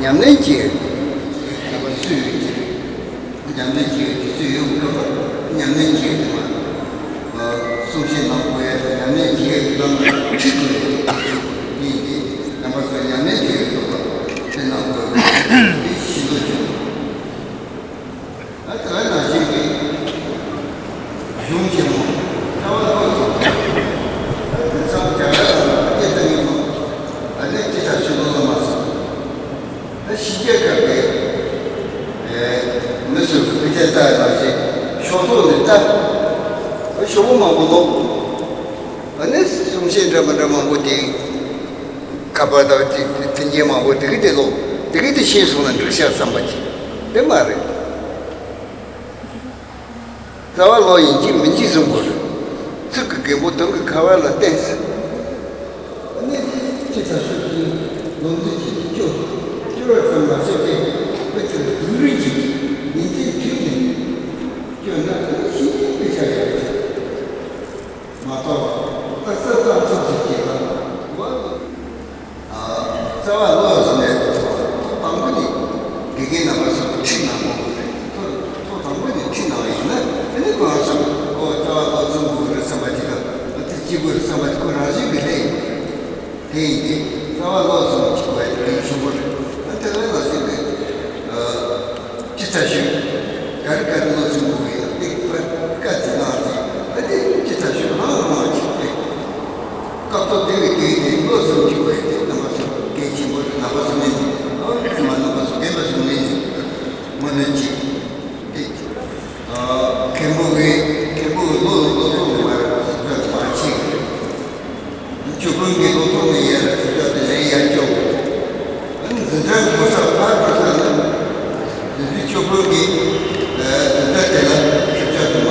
ཉམས་ལེན་བྱེད་ཡ་སུ་ཡོད་ཀྱི་རེད། ཉམས་ལེན་བྱེད་ཡ་དུས་ཚོད་ཡོད་དགོས་པ་ཉམས་ལེན་བྱེད་ཡ་དེ་མ་གསུང་བཤད་གནང་དགོས་ཡ་དང་ཉམས་ལེན་བྱེད་ཡ་གི་ལམ་ལ་ཁྲིད་དགོས་ཡ་དེ་ཡིན་ཏེ། རྣམ་པ་ཚོ་ཉམས་ལེན་བྱེད་ཡ་ཐོག་ལ་དེ་གནང་དགོས་པ་དེ་ཤེས་རྟོགས་བྱུང་། ད་དེ་ནང་བཞིན་གྱི་གཞུང་ཆེན་མོ་རྩ་བ་ལོ་ཟེར་ད་དེ་ཚང་རྒྱ་གར་ལ་སྐད་ཆ་ཡིན་ནོ། ཨ་ནི་ཅི་ལྟར་ཞུ་ནོ་ལ་མ་ཟེར། ད་ཕྱི་རྒྱལ་ཁབ་ཀྱི་མི་སུ་དཔེ་ཆ་ལྟ་ནང་བཞིན་ཤོག་ཐོག་ནས་ལྟ། ཤོག་བུ་མང་པོ་ཀློག་ཨ་ནི་གསུང་བཤད་འདྲ་མི་འདྲ་མང་པོ་དེ། ཁ་པར་དང་དེ་དེ་མཁན་མང་པོ་དེ་གི་དེ་ལོ་དེ་གི་དེ་ཤེས་སོང་ན་འགྲིག་ཤག་བསམ་པ་ཅིག་དེ་མ་རེད། རྩ་བ་ལོ་ཡིན་གཅིག་མིན་གཅིག་བཟུང་དགོས་རེད། ཚིག་གི་རྒན་པོ་དོན་གི་ཁ་པར་ལ་བསྟན་ཟེར། ཨ་ནི་ཅི་ལྟར་ཤོད་ཀྱི་ལོ་འདི་ཅིག་སྐྱོ་སྐྱོ་བ་ཙམ་མ་ཟད་དེ་དཔེ་ཆ་ལ་དུས་རིག་ཅིག་ཉིན་མཚན་མཐུད་ནས་སྐྱོ་ན་ཨ་ནི་ཤིན་ཏུ་དཔེ་ཆ་ཡག་པོ་ཆགས། མ་གཏོགས་ལྟ་ས་ཙམ་ཚོད་ཅིག་གིས་ལ་བ་ལོ། རྩ་བ་ལོ་ཟེར་ནས་ཐོག་དང་པོ་ནས་དགེ་རྒན་རྣམ་པ་ཚོ་ཁྲིད་གནང་དགོས་རེད། ཐོག་ཐོག་དང་པོ་ནས་ཁྲིད་གནང་བ་ཡིན་ན་དེ་ནི་ཁོ་རང་ཚོ་ཨོ་རྩ་བ་ལོ་ཚུགས་དགོས་རེད་བསམ་པ་ཅིག་དང་དེ་གཅིག་པུ་རེད་བསམ་པ་ཅིག་ཁོ་རང་བཞིན་གྱི་ལས་ཡིན། དེ་ཡིན་ཏེ་རྩ་བ་ལོ་ཚུགས་ཅིག་དགོས་ཡ་དེ་གལ་ཆེན་པོ་རེད། ད་དེ་ལ་ནང་བཞིན་རེད། ཅི་ལྟར་ཞིག་ག་རེ་ག་རེ་བློ་ཚིམ་དགོས་ཡིན་ན་དེ་ཕར་བཀའ་ཅི་གནང་ཅི་ཨ་དེ་ཅི་ལྟར་ཞིག་ཧང་ཧང་ཅིག་དེ་སྐབས་ཐོག་དེ་བས་དེ་དེ་བློ་ཚིམ་ཅིག་དགོས་ཡ་དེ་རྣམ་པ་ཚོ་གལ་ཆེན་པོ་རེད། རྣམ་པ་ཚོ་ནི་ཨོ་ཚང་མ་རྣམ་པ་ཚོ་གལ་ ནི་གཅིག་དེ། ཨ། མཁན་པོ་གི་མཁན་པོ་གི་བློ་བློ་ཐོག་ནས་མར་སྲིད་པ་མ་ཕྱིན། ཆོས་དཔོན་གྱི་བློ་ཐོག་ནས་ཡར་སྲིད་པ་དེ་ལས་ཡར་སྐྱོ། ཨ་ནི་འཛིན་གྲྭ་འགོ་ས་ཕར་འགྲོ་ས་ན། འཛིན་གྲྭ་ཆོས་དཔོན་གྱི་འཛིན་གྲྭ་དེ་ལ་སྲིད་པ་དེ་མ་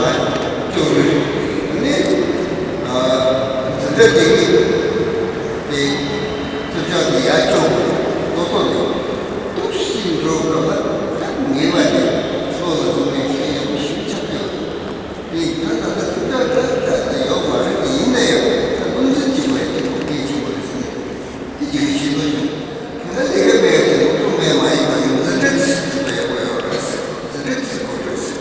སྐྱོ་རེད། ཨ་ནི། ཨ། འཛིན་གྲྭ་དེ་གི་དེ་སྲིད་པ་དེ་ཡར་སྐྱོ་བློ་ཐོག་ནས། ཏོག་ཙམ་འགྲོ་སྐབས་ལ་ད་ངེས་པ་ཅིག་བློ་ལ་བཟུང་ནས་ཤེས་ཡག་པོ་ཞིག་ཆགས་ཀྱི་ཡོད། དེ་ད་ད་ལྟ་སུ་འདྲ་འདྲ་འདྲ་ད་ཡོད་མ་རེད། དེ་ཡིན་ན་ཡང་ད་སློབ་ཚན་གཅིག་པ་ཡིན་ན་གལ་ཆེན་པོ་རེད་ཟེར་ནས། དེ་གཅིག་གི་ཤེས་དོན་བྱུང་། དེ་ལ་ལས་ཀ་མེད་ཚེ་སློབ་སྦྱོང་མེད་མ་ཡིན་པ་ཡིན་འཛིན་གྲྭ་ཅིག་ཟེར་བ་ཡག་པོ་ཡོད་རེད་ཟེར། འཛིན་གྲྭ་ཅིག་དགོས་རེད་ཟེར།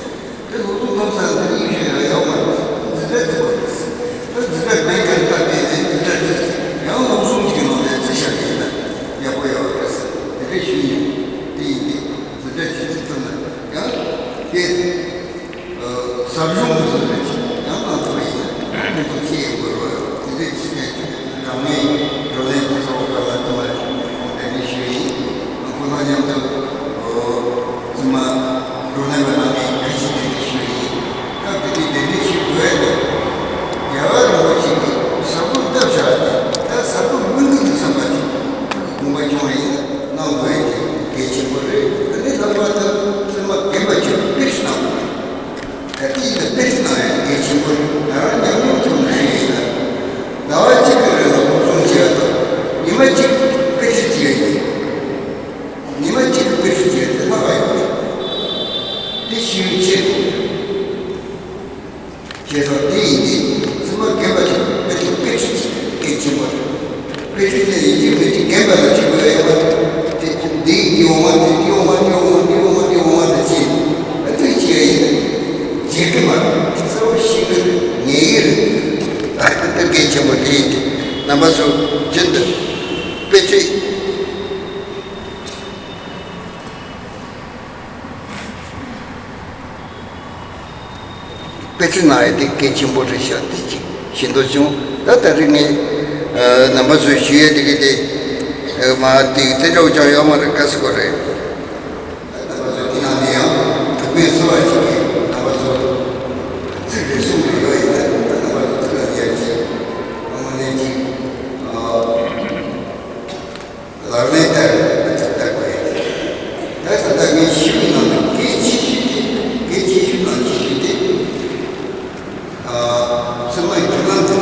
དེ་སློབ་སྦྱོང་ཐོབ་ས་དེ་གཉིས་ཤོད་ཡག་ཡོད་མ་རེད་ཟེར། འཛིན་གྲྭ་ཅིག་དགོས་རེད་ཟེར། ད་འཛིན་གྲྭ་མེད་མཁན་ད་དེ་ནས་འཛིན་གྲྭ་ཅིག་ཡང་སློབ་སྦྱོང་གཅིག་གི་ནང་ནས་ཅིག་བཞག་གི་ཡིན་ན་ཡག་པོ་ཡོད་རེད་ཟེར། དེ་འདྲ་ཞུས་མྱོང་། དེ་ཡིན་དུས་འཛིན་གྲྭ་ཅིག་ཅིག་བཙུགས་ན་ཡང་དེ། ཟབ་སྦྱོང་གི་བཟོ་འདྲ་ཅིག་ཡང་གང་ཐུབ་པ་ཡིན་ན་ཁོང་ཚོ་ཁྱེད་ཡོད་དགོས་རོགས། དེ་འདྲའི་ཅིག་ཡང་ཅིག་དྲང་ངེས་བགྲོ་གླེང་དུ་ཚོགས་པ་ལ་ཚང་མ་ལ་ཁོང་དེ་འདྲའི་ཞུ་ཡིན། ཁོང་དང་མཉམ་དུ་ཚང་མ་བགྲོ་གླེང་བ་ནང་ནས་ཁ་ཤས་དེ་འདྲའི་ཞུ་ཡིན། སྐབས་དེ་དུས་དེ་འདྲའི་ཞུ་དགོས་ཡ་དེ། རྒྱལ་བ་རིན་པོ་ཆེ་གིས་ཟབ་སྦྱོང་བཏབ་བཞག་དེ་ད་ཟབ་སྦྱོང་མི་འདུག་ནས་བསམ་པ་ཅིག་དགོངས་པ་བྱུང་བ་ཡིན་ན་གནང་དགོས་ཡ་དེ་གལ་ཆེན་པོ་རེད། ཨ་ནི་ལྷག་པར་དུ་ཚང་མ་རྒན་པ་ཅིག་དཔེ་ཞིག་གནང་དགོས། ད་ལྟའི་ཡིན་ན་དཔེ་ཁྲིད་གནང་ཡ་གལ་ཆེན་པོ་རེད། ང་རང་ཉམས་མྱོང་ཐོག་ནས་ཡིན་ན། ཟླ་བ་གཅིག་གི་རིང་ལ་སློབ་སྦྱོང་བྱས་པ་དང་ཉི་མ་གཅིག་དཔེ་ཁྲིད་བྱས་ཡིན། ཉི་མ་གཅིག་དཔེ་ཁྲིད་བྱས་དེ་ལྷག་པ་ཡོད་རེད། དེ་ཤེས་ཡོན་ཆེད་དུ། བྱས་ཙང་དེ་ཡིན་དུས་ཚང་མ་རྒན་པ་ཞིག་དཔེ་ཁྲིད་དཔེ་ཁྲིད་ཀྱི་གལ་ཆེན་པོ་རེད། དཔེ་ཁྲིད་དེ་ཡིན་གཅིག་མིན་གཅིག་རྒན་པ་ལ་ཁྲིད་དགོས་ཡོད་པ། དེ་འདི་ཡི་འོང་བ་དེ་འདི་འོང་བ་འདི་འོང་བ་འདི་འོང་བ་འདི་འོང་བ་དེ་ཅི་ཨ་ཏུ་ཅི་ཡ་ཡིན་བརྗེད་ཀྱི་མ་རེད། གསལ་པོ་ཤེས་ཀྱི་རེད། ངེས་ཀྱི་རེད། ད་ལྟ་གལ་ཆེན་པོ་དེ་ཡིན་དུས་རྣམ་པ་ཚོ་རྒྱུན་དུ་དཔེ་ཁྲིད། དཔེ་ཁྲིད་གནང་ཡ་དེ་གལ་ཆེན་པོ་རེད་ཤག་དེ་གཅིག་ཤེས་འདོད་བྱུང་། ད་ད་རེས་ངས་ཨ་རྣམ་པ་ཚོས་ཞུ་ཡ་དེ་གི་དེ་ཨ་མ་དེ་གི་དེ་འདྲ་བོ་ཅང་ཡོད་མ་རེད། ག་ཟེར་དགོས་རེད། རྣམ་པ་ཚོས་དེ་ནང་ནས་ཡང་དུ་མའི་གསོལ་བ་ཞིག་གིས་རྣམ་པ་ཚོ་ཚིག་རེ་གསུང་གི་ཡོད་ཡིན་ན་རྣམ་པ་ཚོ་ཐུགས་ལ་ཡ་ཞིག་དངོས་གནས་ཀྱི་ཨ། ལག་ལེན་བསྟར་བསྟར་དགོས། ད་ད་ལྟ་ངས་ཞུས་པའི་ནང་ནས་གལ་ཆེ་ཤོས་དེ་གལ་ཆེ་ཤོས་ནང་ཆེ་ཤོས་དེ་ཚང་མའི་རྒྱུ་ལམ་དེ་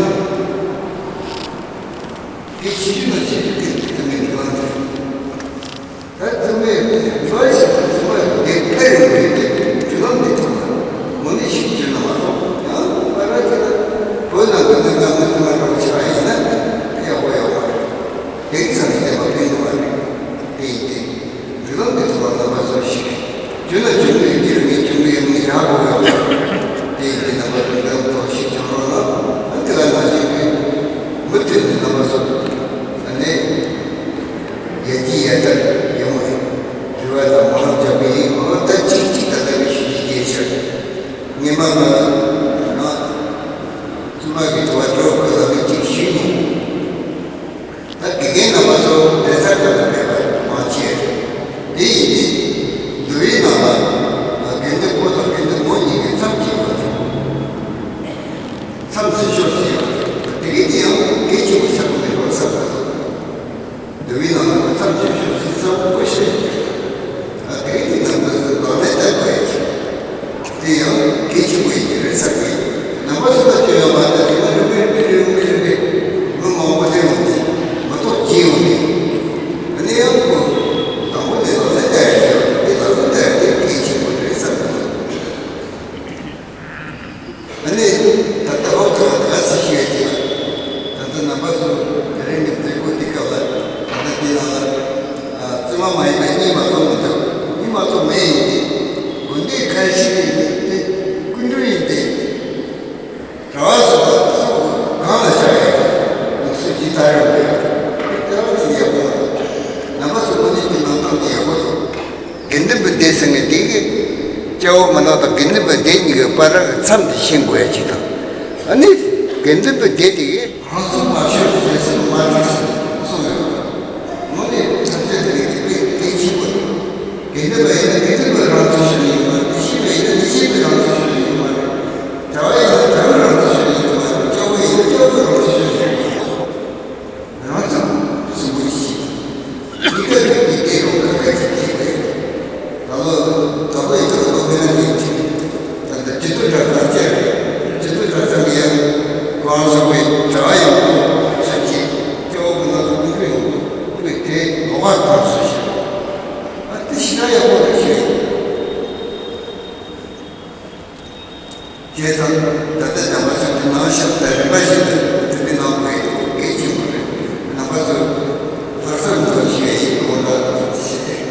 གལ་ཆེ་ཤོས་ནང་ཆེ་ཤོས་དེ་ཚང་མའི་རྒྱུ་ལམ་དེ། ད་ཚང་མས་འགྲོ་བ་ཞིག་ཚང་མ་འདི་ཕེབས་ཡོང་བའི་རྒྱུ་ལམ་འདི་ཐོག་ལ་དངོས་གནས་ཤིག་བརྗོད་ན་མ་གཏོགས་ཡང་པ་ར་ཅི་ན་བོད་ནང་གི་ནི་ང་མི་ཚང་མ་འགྲོ་ཆགས་ཡིན་ན་ཡག་པོ་ཡོད་མ་རེད། དེ་གི་ས་ནས་བསྟན་པ་ཕན་གྱི་མ་རེད། དེ་ཡིན་ཏེ། རིགས་ལམ་འདི་ཚོ་ལ་རྣམ་པ་ཚོ་ཞིག་རྒྱུ་ན་རྒྱུ་མི་ཡོད་ཀྱི་རེད། ངས་རྒྱུ་མི་ཡོད་མི་ཡག་པོ་ཡོད། དེ་ཡིན་ཏེ་རྣམ་པ་ཚོ་འདི་ལ་ཐོག་ཞིག་བྱུང་རོགས་གནང་། ཨ་འདི་ལ་ན་ཞིག་གི་མུ་མཐུད་ནས་རྣམ་པ་ཚོ་ཨ་ནི་ཡར་རྒྱས་ཡར་དར་ཡོང་བའི་རེ་བ་དང་སྨོན་ལམ་རྒྱག་གི་ཡིན། འོ་ད་གཅིག་གཅིག་ད་ལྟ་གི་ཞུ་རྒྱུ་གལ་ཆེ། ངས་མ་ང་ང་ཚོ་མ་གི་དུ་བ་འགྲོ་དགོས་ལ་གི་གཅིག་ཞུས་ནས། ད་དགེ་རྒན་རྣམ་པ་ཚོ་བདེ་རྩ་ཁྲ་ལ་ཕེབས་པ་མང་ཆེ་རེད། དེ་ཡིན་དུས་འདུལ་བའི་ནང་ལ་དགེ་འདུན་ཕོ་དང་དགེ་འདུན་མོ་གཉིས་ཀྱི་མཚམས་ཀྱི་བར་དུ་མཚམས་ཟིན་ཤོག་ཟེར་ཡོད་རེད། དེ་གི་དེ་ཡང་གལ་ཆེན་པོ་ཆགས་ཀྱི་མེད་པར་བསམ་པ་སོང་། འདུལ་བའི་ནང་ལ་མཚམས་ཟིན་ཤོག་ཟེར་གསལ་པོ་བཤད་ཡོད་རེད། ཨ་དེ་གི་དེ་ནང་དུ་ལག་ལེན་བསྟར་དགོས་ཡ་ཆེ། དེ་ཡང་གལ་ཆེན་པོ་ཡིན་གྱི་རེད་བསམ་གྱི། ནང་པ་སུ་ལ་སྐྱོན་ཡོད་མ་རེད། དེ་མ་རིམ་པས་རིམ་པས་རིམ་པས་རིམ་པས་མི་མང་པོ་སླེབས་ཡོང་དུས་མི་ཐོག་རྒྱས་ཡོང་དུས། ཨ་ནི་ཡང་ཁོ་དང་པོ་ནས་ལག་ལེན་བསྟར་ཡ་ཆེ་བ་དེ་ལག་ལེན་བསྟར་ཡ་དེ་གལ་ཆེན་པོ་རེད་བསམ་གྱི། ཨ་ནི་ད་ལྟ་འོག་ཏུ་ད་སྲི་ཞུ་ཡ་དེ་ལ་ད་ལྟ་ནང་པ་སུ་དེ་རིང་གི་མཛད་སྒོ་འདི་སྐབས་ལ་ད་ལྟ་དེ་ནང་ལ། ཨ། བཙུན་མ་མ་ཡིན་པའི་གཉེན་མ་གཏོགས་མི་འདུག་གཉེན་མ་གཏོགས་མེད་ཡིན་ཏེ། དགོན་སྡེ་ཁ་ཤས་ཡིན་ཏེ། སྐུ་མགྲོན་ཡིན་ཏེ། གྲྭ་བ་སོགས་ལ་སོགས་གང་ལ་བཞག་ཡོད་ཀྱང་སུ་ཇི་ལྟར་ཡོང་གི་ཡོད། དེ་བ་དེ་ཡག་པོ་མ་འདུག་ནང་པ་སོགས་དགོན་སྡེ་དེ་ནང་སྟངས་དེ་ཡག་པོ་འདུག་དགེ་འདུན་པ་སྡེ་ཟེར་མཁན་དེ་གི་སྐྱ་བོ་མ་ནག་དང་དགེ་འདུན་པ་སྡེ་གཉིས་ཀྱི་བར་མཚམས་དེ་ཤེས་དགོས་ཡ་ཅིག་དང་། ཨ་ནི་དགེ་འདུན་པ་སྡེ་དེ་གི་རང་སྲོག་མ་ཤོར་བའི་སེམས་མ་འཁྲུགས་སུ་གསུངས་ཡོད། དངོས་གནས་ཐམས་ཅད་དེ་དཔེ་གལ་ཆེན་པོ་རེད། དེ་འདྲ་བ་ཡིན་ན་དེ་འདྲ་བ་རང་ཚོ་ཤོར་ཡོད་མ་རེད། དེ་ཤེས་པ་ཡིན་ན་དེ་ཤེས་པ་རང་ཚོ་ཤོར་ཡོད་མ་རེད། གྲྭ་བ་ཡིན་ན་གྲྭ་བ་རང་ཚོ་ཤོར་ཡོད་མ་རེད། སྐྱོ་བོ་ཡིན་ན་སྐྱོ་བོ་རང་ཚོ་ཤོར་ཡོད་མ་རེད། རང་ཚོ་གསུམ་པོ་ཞིག་མི་དགའ་བའི་མི་སྐད་རོགས་ཁ་ཁ་ཅིག་ཅིག་རེད། ད་ལོ་ད་ལོ་ཡི་ཐོག་ལོ་མི་ར་ཉིན་གཅིག་ད་ལྟ་དེ་ཚོ་འདྲ་ཚང་ཅེར་དེ་ཚོ་འདྲ་ཚང་གི་ཡང་གང་བཟོ་བའི་གྲྭ་ཡང་ཚོན་གྱིས་སྐྱེ་བོ་ཀུན་ན་ཚོ་ཀུན་ཀུན་ཀུན་དེ་ལོ་བ་དང་སུ་ཞིག་ཨ་དེ་ཞིག་ན་ཡག་པོ་རེད་ཞེས། བྱས་ཙང་ད་ལྟ་བྱམས་པ་ཚོས་དེ་ནང་ཞབས་ད་རིམ་པ་བཞིན་དུ་དེ་འདྲ་གནང་དགོས་ཡོད་གལ་ཆེན་པོ་རེད། རྣམ་པ་ཚོས་ལྷག་བསམ་ཚོ་ཞུ་ཡ་ཡིན། དགོངས་དག་ཞུ་ཞུ།